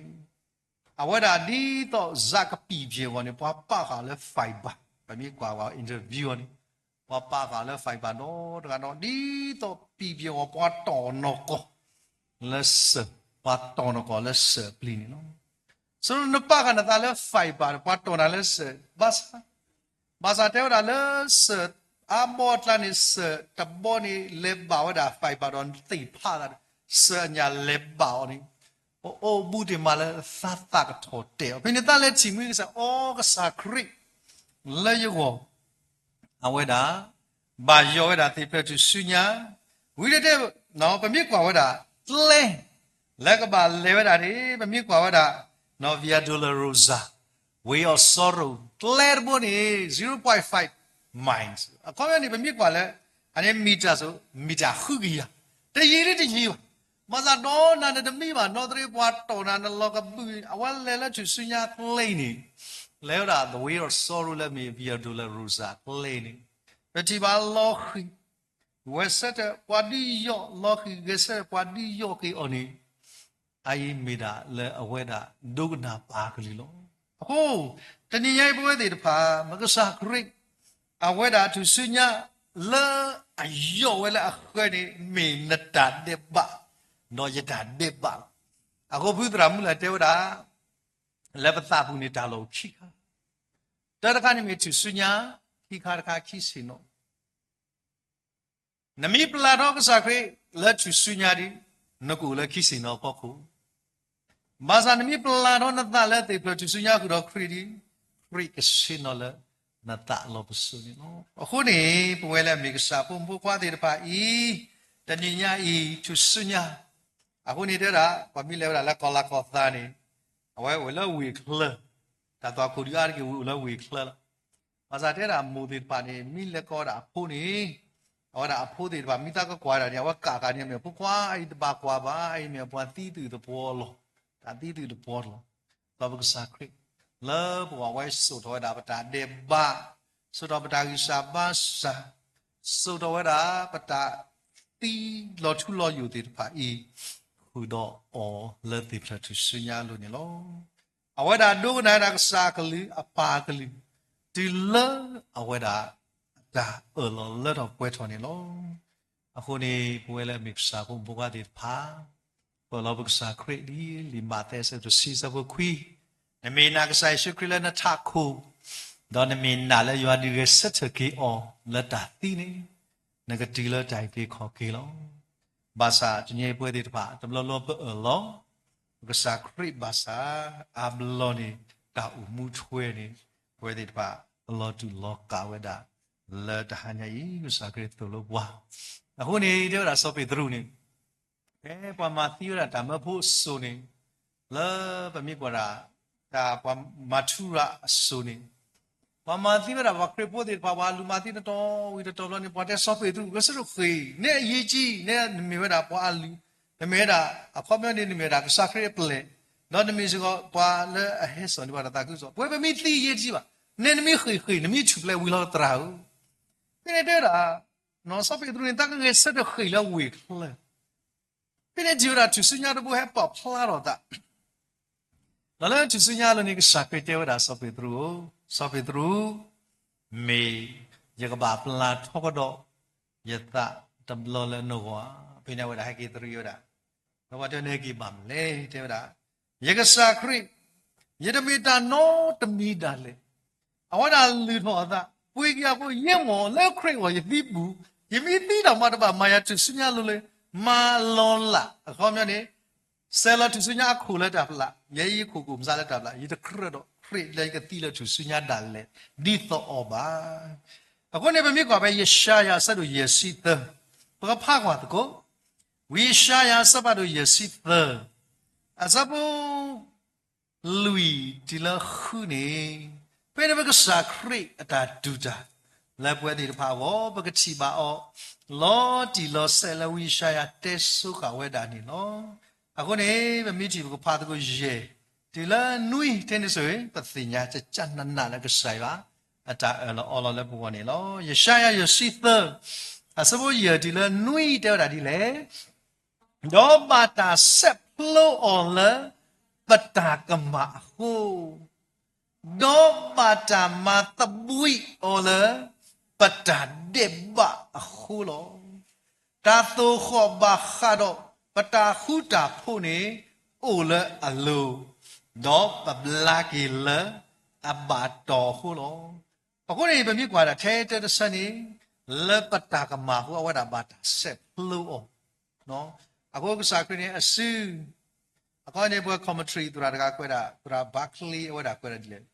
အဝဲဒၣ်ဒ်သိးစးကပံာ်ပျဲၢ်အဂီၢ်န့ၣ် ပှၤပာ်ဃာ်လၢ fiber, ပမ့ၢ်ကွၢ်ဝဲ interview အီၤန့ၣ်, ပှၤပာ်ဃာ်လၢ fiber ဒီးတဂၤဒီး ဒ်သိးပံာ်ပျဲၢ်အဂီၢ် ပှၤတီၢ်နီၢ်ကီၢ် လၢစၢၢ်, ပှၤတီၢ်နီၢ်ကီၢ်လၢစၢၢ်အပျံၤန့ၣ်လီၤ. ဆိနပာ်ဃာ်နသးလၢ fiber ပှၤတီၢ်နၤလၢစၢၢ်, ဘၣ်ဆၣ်, ဘၣ်ဆၣ်တဲဝဲဒၣ်လၢစၢၢ်အါဘီအကျါန့ၣ် စၢၢ်တဘီန့ၣ် လဲၤဘၣ်ဝဲဒၣ် fiber ဒီးသ့ၣ်ဖးသးဒီး စၢၢ်အညၣ်လဲၤဘၣ်အီၤန့ၣ်, ပအိၣ်ဘူးတ့ၢ်မးလၢသးသးကထီၣ်တဲာ်အီၤ, ဖဲန့ၣ်သးလဲၤထံၣ်မှံကစၢ်, အိ ကစၢ်ခရံာ် လၢယဂီၢ် အဝဲဒၣ် ဘၣ်ယိၣ်ဝဲဒၣ်သ့ၣ်ဖျၢၣ်ထူၣ်စုညါ, ဝံၤတတဲ, ပမ့ၢ်ကွၢ်ဝဲဒၣ် ကျဲ လၢကဘၣ်လဲၤဝဲဒၣ်န့ၣ် ပမ့ၢ်ကွၢ်ဝဲဒၣ် Via Dolorosa, Way of Sorrow ကျဲတဘိန့ၣ် zero point five miles, အခီပညီန့ၣ် ပမ့ၢ်ကွၢ်လၢ အန့ၣ် meter စိၤ meter ဃုကယၤ, တယံာ်လၢတယံာ်ဘၣ်, ဘၣ်ဆၣ်ဒီးနၤန့ၣ်တမံဘၣ်နီတရ့ ပှၤတီၢ်နၤနလီၤကဘုၣ်, အဝဲလဲၤလၢထူၣ်စုညါကျဲအံၤန့ၣ်, လဲၤဝဲဒၣ် the Way of Sorrow လၢမ့ၢ် Via Dolorosa ကျဲအံၤန့ၣ်, ပထံၣ်ဘၣ်လီၤဃံၤ ဂဲၤဆၢထၢၣ်ပှၤဒုးယီၣ်, လီၤဃံၤဂဲၤဆၢထၢၣ်ပှၤဒုးယီၣ်က့ၤအီၤန့ၣ်, အအံၤမ့ၢ်ဒၣ်လၢအဝဲဒၣ်ဒိကနၣ်ပၢ်ကလုၢ်လီၤ. အဃိ တနံၤညါအံၤပဝဲသ့ၣ်တဖၣ် ပကစၢ်ခရံာ် အဝဲဒၣ်ထူၣ်စုညါလၢ အယိးဝဲလၢအဃၢၤန့ၣ် မ့ၢ်နတၢ်ဒဲးဘး ဒီးယတၢ်ဒဲးဘးလီၤ. အဃိဖုသရၣ်မုၣ်လၢတဲဝဲဒၣ် လၢပသးပူၤန့ၣ် တၢ်လီၢ်ခံခါ, တၢ်တခါန့ၣ်မ့ၢ်ထူၣ်စုညါ, ခံခါတခါခံဆ့ၣ်နီၤ နမ့ၢ်ပျၢ်ထီၣ်ကစၢ်ခရံာ်လၢထူၣ်စုညါဒီး နကအိၣ်လၢခံဆ့ၣ်နီၤအဖီခိၣ်, ဘၣ်ဆၣ်နမ့ၢ်ပျၢ်ထီၣ်နသးလၢသ့ၣ်ဖျၢၣ်ထူၣ်စုညါဃုာ်ဒီးခရံာ်ဒီး ခရံာ်ကဆ့ၣ်နီၤလၢနသးလီၤပစိာ်န့ၣ်လီၤ. အဃိန့ၣ် ပဝဲလၢအမ့ၢ်ကစၢ်ဖိမုၣ်ဖိခွါသ့ၣ်တဖၣ်အံၤ တနံၤညါအံၤ ထူၣ်စုညါ, အဃိန့ၣ်တဲဝဲဒၣ် ပှၤမ့ၢ်လဲၤဝဲဒၣ်လၢကီၢ်လၤကီၢ်သးန့ၣ် အဝဲအိၣ်လၢဝ့ၢ်ချၢ, တၢ်သွၣ်ခိၣ်ဒုးအါတက့ၢ်ဝံၤအိၣ်လၢဝ့ၢ်ချၢလီၤ. ဘၣ်ဆၣ်တဲဒၣ်မိၢ်သ့ၣ်တဖၣ်န့ၣ် မ့ၢ်လဲၤကိးဝဲဒၣ်အဖိန့ၣ်, အဝဲဒၣ်အဖိသ့ၣ်တဖၣ် မ့ၢ်သးကကွၢ်ဒၣ်န့ၣ် အဝဲကးကးန့ၣ် မ့ၢ်ဖိခွါအံၤတဘၣ်ကွၢ်ဘၣ်, အံၤမ့ၢ်ပှၤသံသုးသပှီလီၤ, တၢ်သံသုးသပှီလီၤ. ဒီးပကစၢ်ခရံာ် လၢပဂီၢ်ဝဲစိာ်ထီၣ်ဝဲဒၣ်ပတၢ်ဒဲးဘး, စိာ်ထီၣ်ပတၢ်ဂံၢ်စၢ်ဘါစၢ်, စိာ်ထီၣ်ဝဲဒၣ်ပတၢ်သံလီၤထူလီၤယိာ်သ့ၣ်တဖၣ်အံၤ ဃုာ်ဒီးအီၤလၢသ့ၣ်ဖျၢၣ်ထူၣ်စုညါအလိၤန့ၣ်လီၤ. အဝဲဒၣ်ဒိကနၣ်ဝဲဒၣ်ကစၢ်အကလုၢ်အပၢ်အကလုၢ် တုၤလၢအဝဲဒၣ်အတၢ်အၢၣ်လီၤလၢထီၣ်ပှဲၤထီၣ်န့ၣ်လီၤ. အဃိန့ၣ် ပဝဲလၢအမ့ၢ်ကစၢ်ဖိမုၣ်ဖိခွါသ့ၣ်တဖၣ် ပအၢၣ်လီၤပကစၢ်ခရံာ်ဒ်လံာ်မးသဲအဆၢဒိၣ်တဆံအဆၢဖိခွံ, နမ့ၢ်နာ်ကစၢ်ယ့ၣ်ၡူးခရံာ်လၢနထးခိၣ်, ဒီးနမ့ၢ်နာ်လၢယွၤဒုးဂဲၤဆၢထၢၣ်က့ၤအီၤလၢတၢ်သံန့ၣ်, နကတုၤလၢတၢ်အုၣ်က့ၤခီၣ်က့ၤလီၤ. ဘၣ်ဆၣ်တနံၤအံၤပဝဲသ့ၣ်တဖၣ် တဘျီဘျီပအၢၣ်လီၤ ပကစၢ်ခရံာ်ဘၣ်ဆၣ် အါဘျီန့ၣ် တၢ်အိၣ်မူထွဲန့ၣ် ပဝဲသ့ၣ်တဖၣ် ပလီၤတူာ်လီၤကာ်ဝဲဒၣ် လၢတဟါညါအံၤ ကစၢ်ခရံာ်သိၣ်လိပှၤ. အဃိန့ၣ် တဲဝဲဒၣ်စီၤပ့းတရူးန့ၣ် ဖဲပှၤမၤသံဝဲဒၣ်တၢ်မၢဖိအစိၤန့ၣ်, လၢပမ့ၢ်ကွၢ်ဒၣ် တၢ်ပှၤမၤထူရၤအစိၤန့ၣ်, ပှၤမၤသံဝဲဒၣ်ပှၤခရံာ်ဖိသ့ၣ်တဖၣ် ပှၤအလုၢ်မၤသံတတီၤဝံၤတတီၤဘျီန့ၣ် ပှၤတဲစီၤပ့းတရူး ဂဲၤဆၢထၢၣ်ဃ့ၢ် နဲအယံာ်ကံ နဲနမ့ၢ်ဝဲဒၣ်ပှၤအလုၢ်, နမ့ၢ်ဝဲဒၣ် အခီပညီန့ၣ် နမ့ၢ်ဝဲဒၣ်ကစၢ်ခရံာ်အပျဲၢ်, ဒီးနမ့ၢ်စ့ၢ်ကီးပှၤလၢအဟဲစိာ်န့ၢ်ပှၤတၢ်သးခုကစီၣ်, ပဝဲပမ့ၢ်သံယဲၢ်တယံာ်ဘၣ်, နဲနမ့ၢ်ဃ့ၢ်ဃ့ၢ် နမ့ၢ်ထူၣ်ဖျဲးဝံၤလီၤသရၣ်ဧၢ. ဖဲန့ၣ်တဲဝဲဒၣ် စီၤပ့းတရူးန့ၣ် သးကဂဲၤဆၢထၢၣ်ဃ့ၢ်လၢဝ့ၢ်ချၢ ဖဲန့ၣ်ထံၣ်ဝဲဒၣ်ထူၣ်စုညါတဘိဟဲပာ်ဖျါထီၣ်သး, ဒီးလၢထူၣ်စုညါအလိၤန့ၣ် ကစၢ်ခရံာ်တဲဝဲဒၣ်စီၤပ့းတရူးဧၢ, စီၤပ့းတရူး, မ့ၢ်ယကဘၣ်ပျၢ်ထီကဒီးယသးတဘျီလၢနဂီၢ်ဧါ. ဖဲန့ၣ်အဝဲဒၣ်ဟဲက့ၤတရံးဝဲဒၣ်, ဒီးပှၤတဲန့ၣ်က့ၤဘၣ်မနုၤလဲၣ်, တဲဝဲဒၣ်, ယကစၢ်ခရံာ်, ယတမ့ၢ်တၢ်နီတမံၤဒၣ်လဲာ် အဝဲဒၣ်လုၢ်ထီၣ်အသး, ပှ့ၤက့ၤအဖိ, ယဲၢ်မီၢ်လၢခရံာ်အဂီၢ်ယသံပူၤ, ယမ့ၢ်သံတၢ်မၤတဘၣ် မၤယၤထူၣ်စုညါလိၤလိၤ, မၤလီၤလး, အခီပညီန့ၣ် ဆဲးလီၤထူၣ်စုညါအခိၣ်လၢတၢ်ပျၢ်, ယဲယခိၣ်ကအိၣ်မဆါလၢတၢ်ပျၢ်, ယတကြၢးဒီးခရံာ်လၢယကသံလၢထူၣ်စုညါဒၣ်လဲာ် ဒ်သိးအီၤဘၣ်. အဃိန့ၣ် ပမ့ၢ်ကွၢ်ဖဲယၡါယၤအဆၢဒိၣ်ယဲၢ်ဆံသၢ, ပကဖးကွၢ်သကိး, ဝံယၡါယၤအဆၢဖးဒိၣ်ယဲၢ်ဆံသၢ, အဆၢဖိ လွံၢ်တုၤလၢဃုန့ၣ်, ဖဲန့ၣ်ပကစၢ်ခရံာ်အတၢ်တူၢ်တၢ် လၢပဝဲသ့ၣ်တဖၣ်အဂီၢ် ပကထံၣ်ဘၣ်အီၤ လီၤတံၢ်လီၤဆဲးလၢဝံယၡါယၤတဲဆိဃာ်ဝဲဒၣ်န့ၣ်လီၤ. အဃိန့ၣ် ပမ့ၢ်ထံၣ်ပကဖးသကိးယဲၢ် တုၤလၢနွံ ထဲန့ၣ်ဆိၣ်ဂ့ၤ ပသ့ၣ်ညါကကနးနးလၢကစၢ်ယွၤ အတၢ်အၢၣ်လီၤအီလီၤလၢပဂီၢ်န့ၣ်လီၤ. ယၡါယၤယဲၢ်ဆံသၢ အဆၢဖိယဲၢ်တုၤလၢနွံတဲဝဲဒၣ်ဒ်လဲၣ်, ဒီးဘၣ်တၢ်ဆဲးဖျိအီၤလၢပတၢ်ကမၣ်အဃိ, ဒီးဘၣ်တၢ်မၤသဘှံးအီၤလၢပတၢ်ဒဲးဘးအဃိလီၤ. တၢ်သိၣ်ဃီၣ်ဘၣ်ဃးဒီးပတၢ်ဃူတၢ်ဖိးန့ၣ် အိၣ်လၢအလိၤ, ဒီးပဘျါက့ၤလၢအဘၣ်တီၢ်အဃိလီၤ. အဃိန့ၣ် ပမ့ၢ်ကွၢ်ဒၣ်ထဲတၢတဆၢန့ၣ် လၢပတၢ်ကမၣ်အဃိ အဝဲဒၣ်ဘၣ်တၢ်ဆဲးဖျိအီၤ. အဃိကစၢ်ခရံာ်န့ၣ်အစု အခီပညီန့ၣ် ပှၤ commentary သရၣ်တဂၤကွဲးဒၣ် သရၣ် Barclay အဝဲဒၣ်ကွဲးဒၣ်ဒ်လဲၣ်,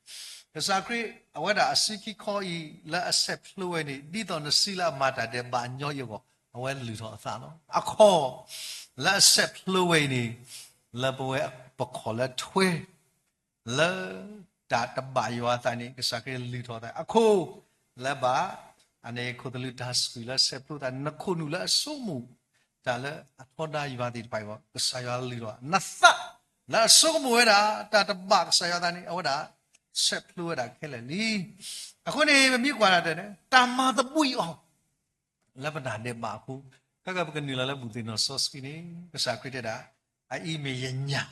ကစၢ်ခရံာ်အဝဲဒၣ်အစုခံခီအံၤ လၢအဆဲးဖျိဝဲန့ၣ် ဒ်သိးနစုလၢအမၤတၢ်ဒဲးဘးညီအံၤအဂီၢ် အဝဲလုၢ်ထီၣ်အသးလီၤ. အခီၣ်လၢအဆဲးဖျိဝဲအံၤန့ၣ် လၢပဝဲပခီၣ်လၢထွဲ လၢတၢ်တဘၣ်ယွၤအသးန့ၣ် ကစၢ်ခရံာ်လုၢ်ထီၣ်အသး အခိၣ်လၢဘၣ် အန့ၣ်ခိၣ်သလုးတၢ်ဆှုၣ်လၢဆဲးဖျိသး နခိၣ်နူာ်လၢအဆိကမိၣ် တၢ်လၢအထီဒါယွၤသ့ၣ်တဖၣ်အံၤ ကစၢ်ယွၤလုၢ်ထီၣ် နသးလၢအဆိကမိၣ်ဝဲဒၣ် တၢ်တဘၣ်ကစၢ်ယွၤအသးန့ၣ် အဝဲဒၣ်ဆဲးဖျိဝဲဒၣ်ခဲလၢာ်လံ. အဃိန့ၣ် ပမ့ၢ်ကွၢ်ဒၣ်တဲန့ၣ် တၢ်မၤသဘှံးအီၤ လၢပတၢ်ဒဲးဘးအဃိ ခဲကပကနုာ်လီၤလၢဘူၣ်သ့ၣ်နီၣ်စီဆှံန့ၣ် ကစၢ်ခရံာ်တဲဒၣ် အအံၤမ့ၢ်ယညၣ်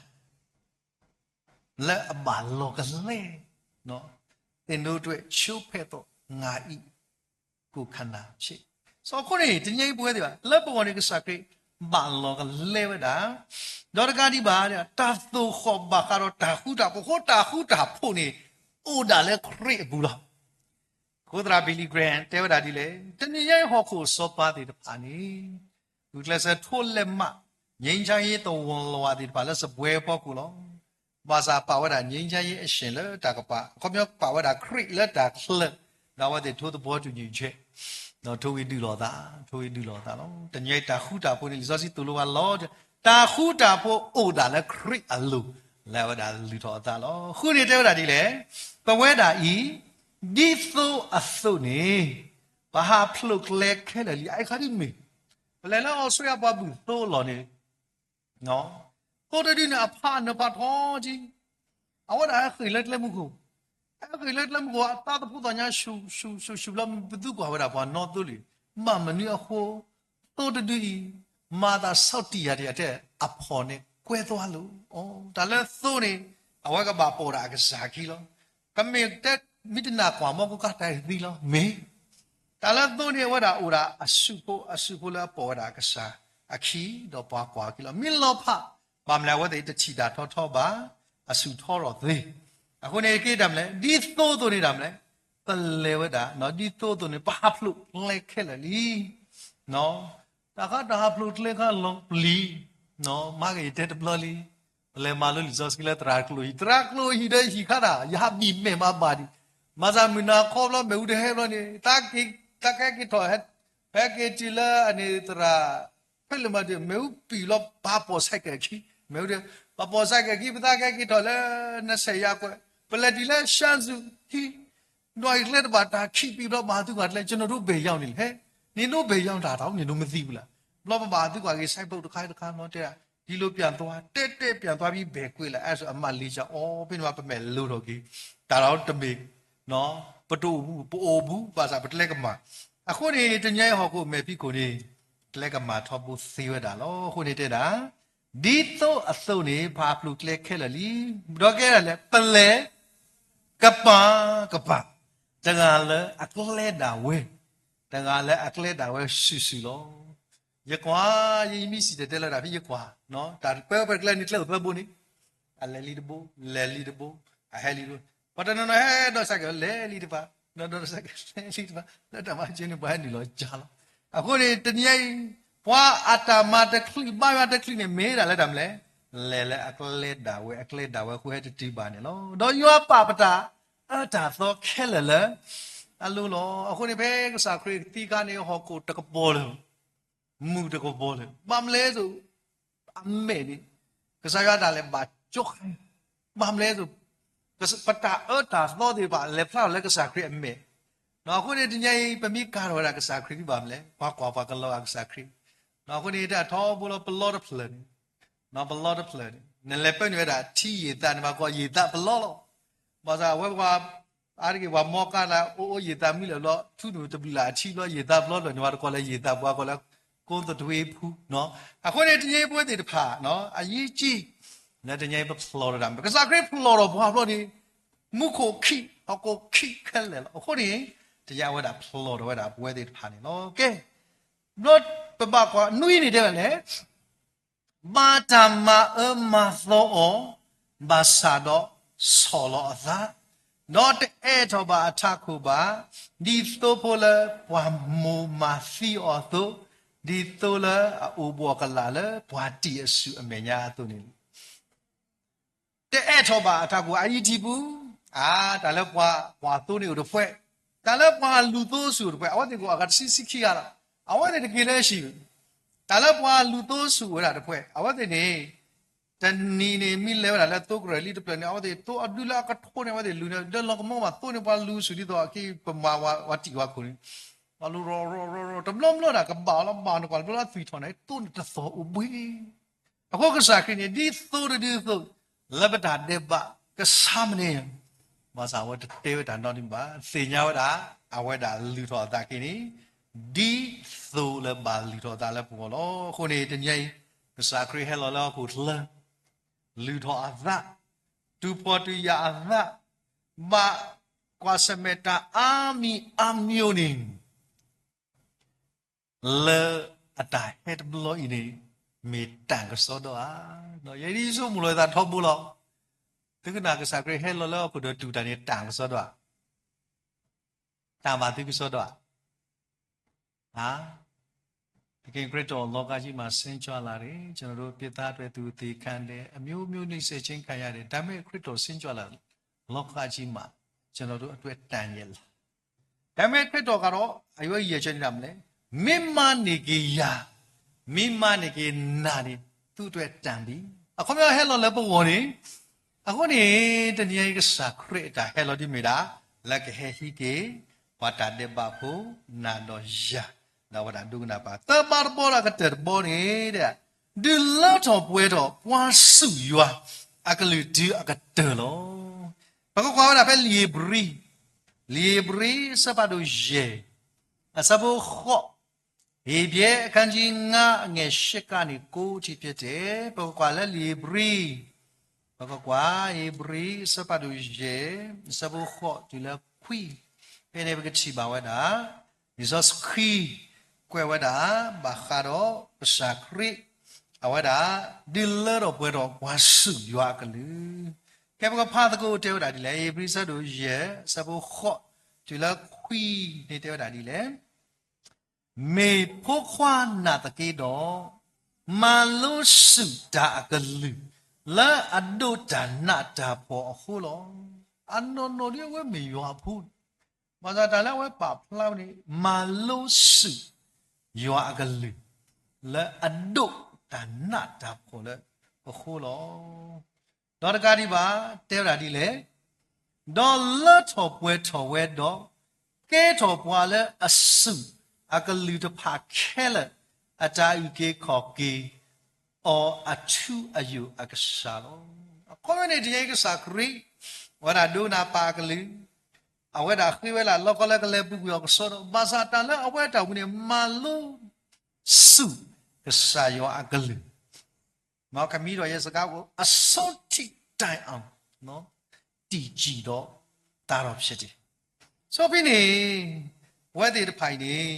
လၢအဘၣ်လီၤကလဲ, သ့ၣ်နိးတွဲဆိဖဲသိး ငါအံၤ ကိၣ်ခနၣ်ဆ့း စီၤအဃိန့ၣ် တနံၤအံၤပဝဲသ့ၣ်ဘၣ် လၢပဂီၢ်န့ၣ် ကစၢ်ခရံာ်ဘၣ်လီၤကလဲဝဲဒၣ်, ဒီးတကးဒံးဘၣ် တၢ်သိၣ်ဃီၣ်ဘၣ်ဃးဒီးတၢ်ဃူတၢ်ဖိး, အဃိတၢ်ဃူတၢ်ဖိးန့ၣ် အိၣ်ဒၣ်လၢခရံာ်အပူၤလီၤ. အဃိသရၣ် Billy Graham တဲဝဲဒၣ်ဒ်လဲၣ်, တနံၤညါအံၤဟီၣ်ခိၣ်အစီၤပၤသ့ၣ်တဖၣ်န့ၣ် ဂုာ်ကျဲးစၢးထိးလဲးမး ငြိမ်းချမ်းရေးသဝီသ့ၣ်တဖၣ်လၢစားပွဲအဖီခိၣ်လီၤ. ဘၣ်ဆၣ်ပာ်ဝဲဒၣ် ငြိမ်းချမ်းရေးအရှင် လၢတၢ်ကပၤ, အခီပညီပာ်ဝဲဒၣ်ခရံာ်လၢတၢ်ချၢ, ဒီးအဝဲသ့ၣ်ထိသဘောတူညီချက်, ဒီးထိးဂ့ၤဒုးလိာ်သး, ထိးဂ့ၤဒုးလိာ်သးလီၤ. တနံၤညါအံၤတၢ်ဃူတၢ်ဖိးန့ၣ် လံာ်စီဆှံသိၣ်လိပှၤလီၤ, တၢ်ဃူတၢ်ဖိးအိၣ်ဒၣ်လၢခရံာ်အလိၤ, လၢအဝဲဒၣ်လုၢ်ထီၣ်အသးလီၤ. အဃိန့ၣ်တဲဝဲဒၣ်ဒ်လဲၣ်, ပဝဲဒၣ်အံၤ ဒ်သိအသိးန့ၣ် ပဟးဖျိးကျဲခဲလၢာ်လံ. အအံၤခါဒ်မ့ၢ် ပလဲၤလၢအီစထြ့လယါပှၤဘုၣ်သိအလီၢ်န့ၣ် သိတဒုန့ၣ် အဖးအနၢၤဖးထီက့ၤ, အဝဲဒၣ်ဟဲဃ့ၢ်လၢကျဲမုၢ်ခိၣ်, ဟဲဃ့ၢ်လၢကျဲမုၢ်ခိၣ် အသးသဖှိၣ်သီၣ်ညါ ဆူၣ်ဆူၣ်ဆူၣ်ဆူၣ်လီၤ. ပသူကွၢ်ဝဲဒၣ်ပှၤနီသိလံ, ဘၣ်မနုၤအဃိ သိတဒုအံၤ မၤသးဆီၣ်တံၢ်ယၤတယၤတဲ အဖီၣ်န့ၣ်ကွဲသွားလိၤ. တၢ်လၢသိန့ၣ် အဝဲကဘၣ်ပိာ်ဒၣ်အကစၢ်ခံလီၤ. ကမ့ၢ်တဲ မ့ၢ်တနာ်ကွၢ်မီၢ်ကိးကါတၢ်သံလီၤ မ့ၢ် တၢ်လၢသိန့ၣ် အဝဲဒၣ်အိၣ်ဒၣ်အစုဖိ, အစုဖိလၢအပိာ်ဝဲဒၣ်အကစၢ်အခံ, ဒီးပှၤကွၢ်အခံလီၤ. မ့ၢ်လီၤဖး ဘၣ်မနုၤလဲၣ် အဝဲသ့ၣ်တထံၣ်တၢ်ထီထီဘၣ်, အဆူၣ်ထီထီၣ်သ့. အဃိန့ၣ်က့တၢ်မနုၤလဲၣ် ဒ်သိသိးန့ၣ်တၢ်မနုၤလဲၣ်, ပလဲၤဝဲဒၣ် ဒ်သိသိးန့ၣ် ပဟးဖျိးကျဲခဲလၢာ်လံ. တၢ်ခါတၢ်ဟးဖျိးကျဲခါလီၤပျံၤ, မၤက့ၤယတဲတဘျီလံ, ပလဲၤမၤလိလံာ်စီဆှံလၢသရၣ်ကျိဟံၣ်, သရၣ်ကျိဟံၣ်ဒီးဟံၣ်ခါတၢ် ယဟးဘံၣ်မဲာ်မးဘၣ်ဒံး, မၤစၢ်မုၢ်နၤခီဘျီ မ့ၣ်အူတဟဲဘျီန့ၣ် သးက့ၤ သးကဲက့ၤထီၣ် ဟဲက့ၤတုၤလၢအန့ၣ်သရၣ် ဖဲလၢမၤဒုး မ့ၣ်အူပံာ်လီၤ ပာ်ပိာ်ဆဲးကဲၤခံ, မ့ၣ်အူဒုး ပာ်ပိာ်ဆဲးကဲၤခံ ပသးကဲက့ၤထီၣ်လၢ နဆဲးယါကွဲး ပလဲၤတုၤလၢ ရှမ်းစု ဟံၣ် ဒီးအံၤကျဲတဘၣ်တၢ်ခံးပံာ်ဘျီ ဘၣ်သုကွၢ်ကျဲ ကျွန်တော်တို့ ဘယ်ရောက်နေလဲ, နင်တို့ ဘယ်ရောက်တာလဲ နင်တို့ မသိဘူးလား, ဘျီပဘၣ်သုကွၢ်က့ၤ ဆိုင်းဘုတ် တခါတခါနီတဲဒၣ် ဒီလိုပြန်သွား တဲတဲပြန်သွားပြီး ဘယ်ကွင်းလဲ အဲဆိုအမလေးချောင်း အိ ဖဲန့ၣ်မး ပမဲာ်လိၤထီၣ်က့ၤ တၢ်ဒီးတမ့ၢ် ပတအိၣ်ဘူး ပအိၣ်ဘူး ဘၣ်ဆၣ်ပတလဲကမၣ်. အဃိန့ၣ် တနံၤအံၤဟီၣ်ခိၣ်မဲာ်ဖံးခိၣ်န့ၣ် ကျဲကမၣ်ထီဘိသ့ဝဲဒၣ်လီၤ. အဃိန့ၣ်တဲဒၣ် ဒ်သိအသိးန့ၣ် ပဟးဖျိးကျဲခဲလၢာ်လံ. ဒီးကဲဒၣ်လဲာ် ပလဲၤ ကပၤကပၤ တဂၤလၢအကျဲဒၣ်ဝဲ, တဂၤလၢအကျဲဒၣ်ဝဲစုာ်စုာ်လီၤ. ယကွၢ် ယမ့ၢ်စံၣ်တဲၤတဲလီၤတၢ်ဖဲယကွၢ် တၢ်ပၢဝဲပှၤကျဲန့ၣ် ကျဲအိၣ်သၢဘိန့ၣ် အလဲၤလံတဘိ လဲၤလံတဘိ အဟဲလံတဘိ ပှၤတနီၤနီၤဟဲဒီးစဲးကဲး လဲၤလံတဖၣ် ဒီးဒီးစဲးကဲး လဲၤလံတဖၣ် လၢတၢ်မၤစၢၤန့ၣ် ပှၤဟဲနုာ်လီၤကၢ်လီၤ. အဃိန့ၣ် တနံၤအံၤ ပှၤအတၢ်မၤတချုး ဘါယွၤတချုးန့ၣ် မ့ၢ်ဒၣ်လၢတၢ်မနုၤလဲၣ်, လဲၤလၢအကျဲဒၣ်ဝဲ အကျဲဒၣ်ဝဲအဃိဟဲတတုၤဘၣ်န့ၣ်လီၤ. ဒီးယွၤပာ်ပတၢ်အၢတၢ်သီခဲလၢာ်လၢအလိၤလီၤ. အဃိန့ၣ် ဖဲကစၢ်ခရံာ်သံအခါန့ၣ် ဟီၣ်ခိၣ်တကပီၤလၢာ် မုၢ်တကပီၤလၢာ် ဘၣ်မနုၤလဲၣ်စိ အမဲာ်န့ၣ် ကစၢ်ယွၤတၢ်လဲၤဘၣ်ကၠီ ဘၣ်မနုၤလဲၣ်စိ ပတၢ်အၢတၢ်သီသ့ၣ်တဖၣ် လဲၤဖျါထီၣ်လၢကစၢ်ခရံာ်အမဲာ်. အဃိန့ၣ် တနံၤအံၤ ပမ့ၢ်ကၤထီၣ်ဝဲဒၣ်ကစၢ်ခရံာ်ဒ်ဘၣ်မနုၤလဲၣ် ပှၤကွၢ်ပှၤကလီၤဂာ်ကစၢ်ခရံာ်. အဃိန့ၣ် တၢ်ထီဘိလီၤ ပလီတဖျၢၣ်န့ၣ် ပလီတဖျၢၣ်န့ၣ် နလဲၤပၢနုာ်ဝဲဒၣ်ထံယံာ်သးန့ၣ် ပှၤကိးယံာ်သးပလီလီၤ. ဘၣ်ဆၣ်အဝဲပှၤ အါတက့ၢ်ပှၤမီကါလၢ အိၣ်အိၣ်ယံာ်သးမုၢ်လၢာ်ဘျီ ထူနုာ်တဘျုးလၢ်အထံဘျီ ယံာ်သးပလီလၢာ်န့ၣ် ပှၤတကိးလၢယံာ်သးပှၤကိးလၢ ကိသတဝ့ဖူ အဃိန့ၣ် တနံၤအံၤပဝဲသ့ၣ်တဖၣ် အယံာ်ကံ လၢတနံၤအံၤပဖျိးထီၣ်တၢ်မနုၤ ကစၢ်ခရံာ်ဖျိးထီၣ်ပှၤဘျီန့ၣ် မူခိၣ်ခံ ဟီၣ်ခိၣ်ခံခဲလၢာ်လီၤ. အဃိန့ၣ် တနံၤအံၤအဝဲဒၣ်ဖျိးထီၣ်ဝဲဒၣ်ပဝဲသ့ၣ်တဖၣ်န့ၣ်လီၤ. ကဲ ဘျီပဘၣ်ကွၢ် နွံန့ၣ်တဲဝဲလဲၣ် ဘၣ်တၢ်မၤအၢမၤသီအီၤ ဘၣ်ဆၣ်ဒီးဆီၣ်လီၤအသး, ဒီးတအဲၣ်ထီၣ်ဘၣ်အထးခိၣ်ဘၣ်, ဒ်သိဖိလၢပှၤမိၢ်မၤသံအီၤအသိး, ဒ်သိလၢအအိၣ်ဘှီၣ်ကလာ်လၢပှၤတံာ်အစုအမဲာ်ညါအသိးန့ၣ် တအဲၣ်ထီၣ်ဘၣ်အထးခိၣ် အအံၤထံပူၤ, အါ တၢ်လၢပှၤကွၢ်သိန့ၣ်အိၣ်တဖှဲး, တၢ်လၢပှၤလူၤသိဆူၣ်အိၣ်တဖှဲး, အဝဲသ့ၣ်ကအိၣ်အဂၤတဆံဆံခံဂၤလီၤ. အဝဲသ့ၣ်တက့ၤလၢဟံၣ်, တၢ်လၢပှၤလူၤသိဆူၣ်ဝဲဒၣ်တဖှဲး, အဝဲသ့ၣ်န့ၣ် တနံၤန့ၣ် မ့ၢ်လဲၤဝဲဒၣ်လၢသိကရၢၢ်လံတဖျၢၣ်န့ၣ် အဝဲသ့ၣ်သိအဒုလၢအကထိန့ၣ် အဝဲသ့ၣ်လူၤန့ၣ် ဒီးလီၤကမီၤဘၣ်သိန့ၣ် ပှၤလူၤဆူၣ်ဒ်သိးအက့ ပမၤဝဲတံာ်ဝဲခိၣ်န့ၣ် ပှၤလူၤရီၤရီၤရီၤရီၤ တဘျီဘျီဒၣ်ကဘၣ်အီၤလီၤ ဘၣ်န့ၣ်ကွၢ်တဘျီလၢအသွံၣ်ထီၣ်န့ၣ် သိန့ၣ်တသီၣ်အိၣ်ဘှံး အဃိကစၢ်ခရံာ်န့ၣ် ဒ်သိတဒုသိး လၢပတၢ်ဒဲးဘးကဆါမနုၤ, ဘၣ်ဆၣ်အဝဲတတဲဝဲတၢ်နီတမံၤဘၣ်, သ့ၣ်ညါဝဲဒၣ် အဝဲဒၣ်လုၢ်ထီၣ်အသးက့ၤန့ၣ် ဒ်သိလၢဘၣ်လုၢ်ထီၣ်အသးလၢပဂီၢ်လီၤ. အဃိန့ၣ် တနံၤအံၤ ကစၢ်ခရံာ်ဟဲလီၤလၢဟီၣ်ခိၣ်ချၢ, လုၢ်ထီၣ်အသး, တူၢ်ဖှီၣ်တူၢ်ယာ်အသး, ဘၣ်ကွၢ်ဆၢၣ်မဲာ်တၢ်အါမံၤအါမံၤန့ၣ် လၢအတၢ်ဟဲတဘျီအံၤန့ၣ် မ့ၢ်တၢ်ကစီဒီဧါ. ဒီးယဲဒ်ဆိကမိၣ်လီၤသးထီဘိလီၤ. သုကနၣ်ကစၢ်ခရံာ်ဟဲလီၤလၢဟီၣ်ခိၣ်ဒီးတူၢ်တၢ်န့ၣ် တၢ်ကစီဒီဧါ, တၢ်ဘၣ်သုကစီဒီဧါ. သခင်ခရစ်တော် လောကကြီးမှာ ဆင်းကြွလာတယ်. ကျွန်တော်တို့ အပြစ်သားအတွက် သူသေခံတယ်. အမျိုးမျိုးနှိပ်စက်ခြင်းခံရတယ်. ဒါပေမဲ့ ခရစ်တော် ဆင်းကြွလာတယ်. လောကကြီးမှာ ကျွန်တော်တို့အတွက် တန်မြတ်လာ ဒါပေမဲ့ ခရစ်တော်ကတော့ အရွယ်ရည်ရွယ်ချက်နေတာမလဲ. မင်းမနေခင်ရာ, မင်းမနေခင်နာ်န့ၣ် သူ့အတွက်တန်ပြီ. အခီပညီဟဲလီၤလၢပဂီၢ်န့ၣ်, အဃိန့ၣ် တနံၤအံၤကစၢ်ခရံာ်အတၢ်ဟဲလီၤ ဒ်မ့ၢ်ဒၣ် လၢကဟဲဟံးက့ၤ ပှၤတၢ်ဒဲးဘးဖိ နၤဒီးယၤ, ဒီးဝဲဒၣ်ဒိကနၣ်ပၢ် သၢဘါတဘီဒီးကတၢၢ်တဘီန့ၣ် ဒုးလၢထီၣ်ပှဲၤထီၣ် ပှၤစူၢ်ယွၤအကလုၢ်တုၤအကတၢၢ်လီၤ. ပကကွၢ်ဝဲဒၣ်ဖဲလံာ်ဧ့ၤဘြံၤ, လံာ်ဧ့ၤဘြံၤ အဆၢဖးဒိၣ်ယဲၢ်, အဆၢဖိဃိး, ဧ့ၤဘြံၤအခန်းကြီးငါး အငယ်ရှစ်ကနေ ကိုးအထိဖြစ်တယ်. ပကကွၢ်လၢလံာ်ဧ့ၤဘြံၤ, ပကကွၢ် ဧ့ၤဘြံၤ အဆၢဖးဒိၣ်ယဲၢ်, အဆၢဖိဃိးတုၤလၢခွံ, ဖဲန့ၣ်ပကထံၣ်ဘၣ်ဝဲဒၣ် လံာ်စီဆှံ ကွဲးဝဲဒၣ် ဘၣ်ဃးဒီးကစၢ်ခရံာ် အဝဲဒၣ် ဒုးလၢထီၣ်ပှဲၤထီၣ် ပှၤစူၢ်ယွၤအကလုၢ်. ကဲ ပကဖးသကိး တဲဝဲဒၣ်ဒ်လဲၣ်. ဧ့ၤဘြံၤ အဆၢဒိၣ်ယဲၢ် အဆၢဖိဃိးတုၤလၢခွံန့ၣ် တဲဝဲဒၣ်ဒ်လဲၣ်. မ့ၢ်ဖိခွါနာ်သက့ဒီး, မၤလိစူၢ်တၢ်အကလုၢ် လၢအဒိးတၢ်နးတၢ်ဖှီၣ်အဃိလီၤ. အနီၢ်နီၢ်ဒ်အဝဲမ့ၢ်ယွၤအဖိန့ၣ်, ဘၣ်ဆၣ်တၢ်လၢအဝဲပာ်ဖျါဝဲန့ၣ် မၤလိစူၢ်ယွၤအကလုၢ် လၢအဒိးတၢ်နးတၢ်ဖှီၣ်လၢအဃိလီၤ. ဒီးတကးဒံးဘၣ် တဲဝဲဒၣ်ဒ်လဲၣ်. ဒီးလၢထီၣ်ပှဲၤထီၣ်ဝဲဒီး ကဲထီၣ်ပှၤလၢအစူၢ်အကလုၢ်တဖၣ်ခဲလၢာ် အတၢ်အုၣ်က့ၤခီၣ်က့ၤအီၤအထူအယိာ်အကစၢ်လီၤ. အခီပညီန့ၣ် တနံၤအံၤကစၢ်ခရံာ် အဝဲဒၣ်ဒိကနၣ်ပၢ်အကလုၢ်, အဝဲဒၣ်ဃ့ဝဲဒၣ်လီၢ်ကီလၢကလဲၤပူၤကွံာ်အီၤကစီဒီ, ဘၣ်ဆၣ်တၢ်လၢအဝဲတၢ်ဝံၤန့ၣ် မၤလိစူၢ်ကစၢ်ယွၤအကလုၢ် မ့ၢ်ကမံဒီးယဲစကးအိၣ် အဆုံးထိတိုင်အောင် တည်ကြည်သောသားတော်ဖြစ်တယ်. ဆိုဖဲန့ၣ် အဝဲသ့ၣ်တဖၣ်အံၤန့ၣ်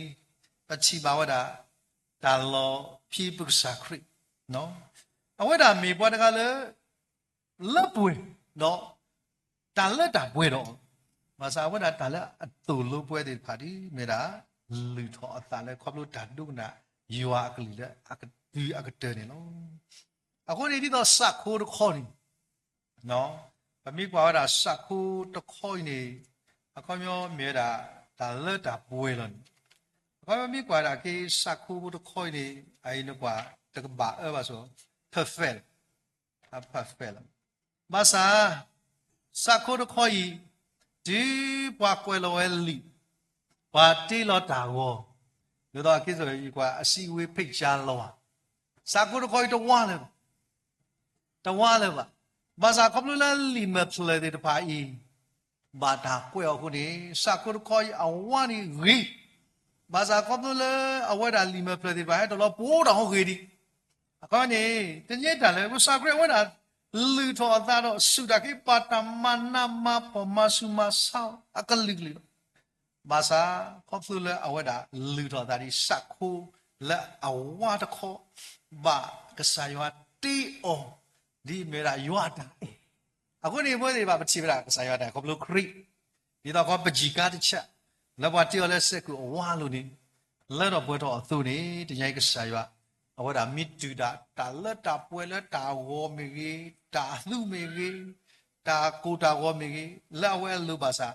ပထံၣ်ဘၣ်ဝဲဒၣ် တၢ်လီၤဖံးပကစၢ်ခရံာ် အဝဲဒၣ်မ့ၢ်ပှၤတဂၤလၢ လၢပှဲၤဒီး တၢ်လၢတၢ်ပှဲၤဒီးအီၤ, ဘၣ်ဆၣ်အဝဲဒၣ်တၢ်လၢအသိၣ်လိပဝဲသ့ၣ်တဖၣ်ဒ်မ့ၢ်ဒၣ် လုၢ်ထီၣ်အသးလၢခီဖျိတၢ်ဒိကနၣ်ယွၤအကလုၢ်လၢအကတုၤအကတၢၢ်န့ၣ်လီၤ. အဃိန့ၣ် ဒ်သိးစးခိတခီန့ၣ် ပမ့ၢ်ကွၢ်ဝဲဒၣ်စးခိတခီအံၤန့ၣ် အခီပညီမ့ၢ်ဝဲဒၣ် တၢ်လၢတၢ်ပှဲၤလီၤန့ၣ်, အခီပညီမ့ၢ်ကွၢ်ဒၣ်က့ၤစးခိဖိတခီအံၤန့ၣ် အအံၤနကွၢ် တကဘၣ်အၢဘၣ်ဆိ perfect, perfect လီၤ. ဘၣ်ဆၣ် စးခိတခီအံၤ တုၤပှၤကွဲးလီၤဝဲလံာ်, ပှၤတ့လီၤတၢ်ဂီၤ, ဒ်သိးအက့ၤစိာ်ယကွၢ် အစည်းအဝေးဖိတ်ကြားလွှာ, စးခိတခီအံၤတဝါလၢၤဘၣ် တဝါလၢၤဘၣ်. ဘၣ်ဆၣ်ခီဖျိလၢလံာ်မဲာ်ဖျၢၣ်သ့ၣ်တဖၣ်အံၤ ဘၣ်တၢ်ကွဲးအီၤအဃိန့ၣ် စးခိတခီအံၤအဝါန့ၣ်ဂ့ၤ, ဘၣ်ဆၣ်ခီဖျိလၢအဝဲဒၣ်လံာ်မဲာ်ဖျၢၣ်သ့ၣ်တဖၣ် ဟဲထီၣ်လီၤပှဲၤတၢ်ဟီၣ်ဂ့ၤဒံး, အခီန့ၣ် တန့ၢ်တၢ်လၢ ကစၢ်ခရံာ်အဝဲဒၣ် လုၢ်ထီၣ်အသးဒီးစူၢ်တၢ်က့ၤ ဘၣ်တၢ်မၤနးမၤဖှီၣ်မၤဆူၣ်မၤဆါအီၤအကလုာ်ကလုာ်လီၤ. ဘၣ်ဆၣ်ခီဖျိလၢအဝဲဒၣ်လုၢ်ထီၣ်အသးဒ်စးခိလၢအဝါတခီ ဘၣ်ကစၢ်ယွၤတ့အီၤ ဒ်အမ့ၢ်ဝဲဒၣ်ယွၤအတၢ်အဲၣ်, အဃိန့ၣ် ပဝဲသ့ၣ်တဖၣ်ပထံၣ်ဝဲဒၣ်ကစၢ်ယွၤအတၢ်အဲၣ်ခီဖျိခရံာ်, ဒ်သိးခီပယံၤကါတဆၢ လၢပှၤတ့အီၤလၢစဲးကိၣ်အဝါအလိၤန့ၣ် လၢထီၣ်ပှဲၤထီၣ်အသိးန့ၣ် တနံၤအံၤကစၢ်ယွၤ အဝဲဒၣ်မ့ၢ်တုၤဒၣ်တၢ်လၢတၢ်ပှဲၤလၢတၢ်ဂီၤမ့ၢ်ဂ့ၤ, တၢ်အသူမ့ၢ်ဂ့ၤ, တၢ်ကိၢ်တၢ်ဂီၤမ့ၢ်ဂ့ၤ, လၢအဝဲအလိၤဘၣ်ဆၣ်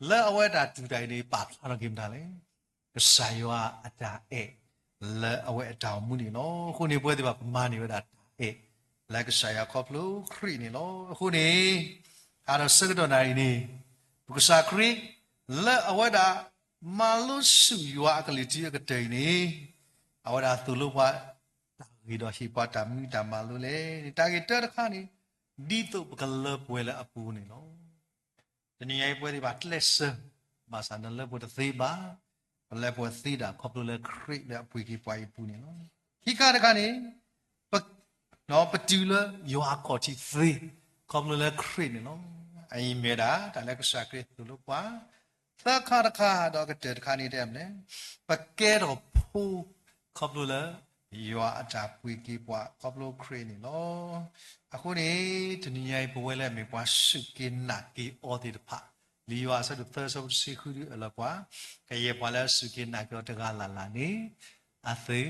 လၢအဝဲတၢ်တုၤတၢ်အံၤန့ၣ် ပာ်ဖျါထီၣ်က့ၤမတၤလဲၣ်. ကစၢ်ယွၤအတၢ်အဲၣ်လၢအဝဲအတၢ်အိၣ်မူန့ၣ်လီၤ. အဃိန့ၣ် ပဝဲသ့ၣ်တဖၣ်ပမၤန့ၢ်ဝဲဒၣ်တၢ်အဲၣ် လၢကစၢ်ယွၤခီဖျိခရံာ်န့ၣ်လီၤ. အဃိန့ၣ် အါဒီးဆၢကတီၢ်နၣ်ရံၣ်န့ၣ် ပကစၢ်ခရံာ် လၢအဝဲဒၣ် မၤလိစူၢ်ယွၤအကလုၢ်တုၤအကတၢၢ်အံၤန့ၣ် အဝဲဒၣ်သိၣ်လိပှၤ တၢ်ဂ့ၤဒီးဟ့ၣ်ပှၤတၢ်မနုၤတၢ်မၤလိလဲၣ်န့ၣ် တၢ်ဂ့ၢ်တၢတခါန့ၣ် ဒ်သိးပကလၢပှဲၤလၢအပူၤန့ၣ်လီၤ. တနံၤအံၤ ပဝဲသ့ၣ်တဖၣ်ကျဲးစၢး ဘၣ်ဆၣ်နလၢပှဲၤတသ့ဘၣ်, ပလၢပှဲၤသ့ဒၣ်ခီဖျိလၢခရံာ်လၢအပှ့ၤက့ၤပှၤအံၤအပူၤန့ၣ်လီၤ. ခံခါတခါန့ၣ် ပ ပတုၤလၢယွၤအခီၣ်ထံးသ့ ခီဖျိလၢခရံာ်န့ၣ်လီၤ. အအံၤမ့ၢ်ဝဲဒၣ် တၢ်လၢကစၢ်ခရံာ်သိၣ်လိပှၤ သၢခါတခါဒီးကတၢၢ်တခါန့ၣ်တဲမနုၤလဲၣ်, ပကဲထီၣ်ဖိ ခီဖျိလၢ ယွၤအတၢ်ပှ့ၤက့ၤပှၤခီဖျိခရံာ်န့ၣ်လီၤ. အဃိန့ၣ် တနံၤညါအံၤ ပဝဲလၢအမ့ၢ်ပှၤစူၢ်က့ၤနာ်က့ၤအီၤသ့ၣ်တဖၣ်, လံာ်ယိၤဟၣ်အဆၢဒိၣ်သၢ အဆၢဖိတဆံဃုဒုအၢၣ်လီၤပှၤ, ကယဲၢ်ပှၤလၢအစူၢ်က့ၤနာ်က့ၤအီၤတဂၤလၢ်လၢ်န့ၣ် အသု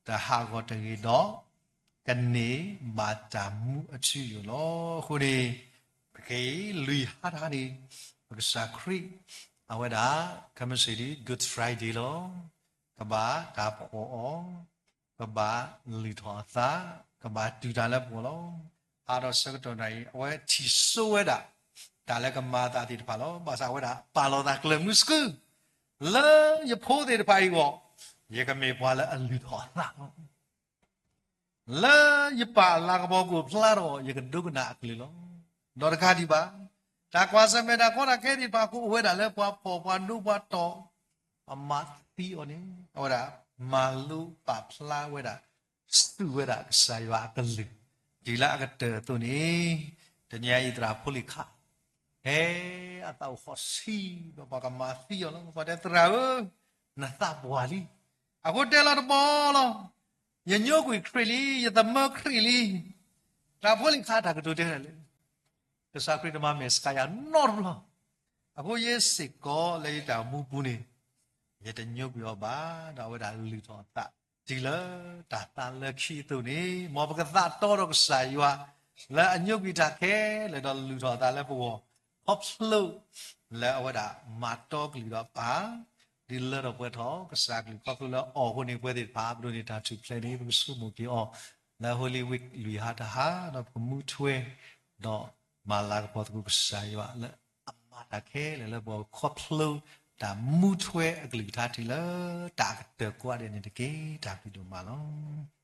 တဟးဂီၤတဂ့ၤဒီး ကန့ၢ်ဘၣ်တၢ်မူအထူအယိာ်လီၤ. အဃိန့ၣ် ပခဲအံၤ လွံၢ်ဟါတဟါန့ၣ် ပကစၢ်ခရံာ် အဝဲဒၣ် ခဲမုၢ်ဆ့ၣ်ဒ် Good Friday လီၤ. ကဘၣ်တၢ်ဖှီၣ်အီၤ, ကဘၣ်လုၢ်ထီၣ်အသး, ကဘၣ်တူၢ်တၢ်လၢပဂီၢ်လီၤ. ဟးဒီးဆၢကတီၢ်နၣ်အံၤ အဝဲထံၣ်စိဝဲဒၣ် တၢ်လၢကမၤအသးသ့ၣ်တဖၣ်လီၤ. ဘၣ်ဆၣ်အဝဲဒၣ်ပာ်လီၤသးကျၢၤမုၢ်ဆူၣ် လၢယဖိသ့ၣ်တဖၣ်အံၤအဂီၢ် ယကမ့ၢ်ပှၤလၢအလုၢ်ထီၣ်အသးလီၤ. လၢယပၢ်အလၤကပီၤကအိၣ်ဖျါထီၣ် ယကဒိကနၣ်အကလုၢ်လီၤ. ဒီးတကးဒံးဘၣ်, တၢ်ကွၢ်ဆၢၣ်မဲာ်တၢ်ကီတၢ်ခဲသ့ၣ်တဖၣ်အဃိ အိၣ်ဝဲဒၣ်လၢပှၤဖှီၣ်ပှၤဒိပှၤတီၢ် အမၤသံအီၤန့ၣ် အဝဲဒၣ်မၤလိပာ်ဖျါဝဲဒၣ် စူၢ်ဝဲဒၣ်ကစၢ်ယွၤအကလုၢ် တုၤလၢအကတၢၢ်အသိးန့ၣ်, တနံၤအံၤသရၣ်ဖိလံၤခး ဟဲအသးအိၣ်ဃီဆံး ဒီးပှၤကမၤသံအီၤလီၤ. ပှၤတဲသရၣ်ဧၢ, နသးပှၢ်လံ. အဃိတဲလီၤတဘျီလီၤ, ယညိကွံာ်ခရံာ်လံ, ယသမၢခရံာ်လံ. သရၣ်ဖိလံၤခးတၢ်ကတိၤတဲဒၣ်လဲာ် ကစၢ်ခရံာ်တမၤမဲာ်ဆှးယၤနီတဘျီ. အဃိယဲစ့ၢ်ကီးလၢယတၢ်မူပူၤန့ၣ် ယတညိကွံာ်အီၤဘၣ်, ဒီးအဝဲဒၣ်လုၢ်ထီၣ်အသး တုၤလၢတၢ်သးလၢခံအသိးန့ၣ်, မ်ပကသးတီဒီးကစၢ်ယွၤ လၢအညိကွံာ်တၢ်ခဲလၢာ်ဒီးလုၢ်ထီၣ်အသးလၢပဂီၢ်, ခီဖျိလၢအဝဲဒၣ်မၤတီကလုၢ်ဒီးပၢ် ဒုးလၢထီၣ်ပှဲၤထီၣ်ကစၢ်ကလုၢ် ခီဖျိလၢအီၣ်အဃိန့ၣ် ပဝဲသ့ၣ်တဖၣ် ပဒိးန့ၢ်တၢ်ထူၣ်ဖျဲးန့ၣ် ပကဆိကမိၣ်က့ၤအီၤ လၢ Holy Week လွံၢ်ဟါတဟါ ဒီးပကမူထွဲ ဒီးမၤလၤကပီၤသကိးကစၢ်ယွၤလၢအမၤတၢ်ခဲလၢာ်လၢပဂီၢ် ခီဖျိတၢ်မူထွဲအကလုၢ်ကထါတုၤလၢတၢ်အကတၢၢ်ကိးဂၤဒဲးန့ၣ်တက့ၢ်. တၢ်ဘျုးဒိၣ်မးလီၤ.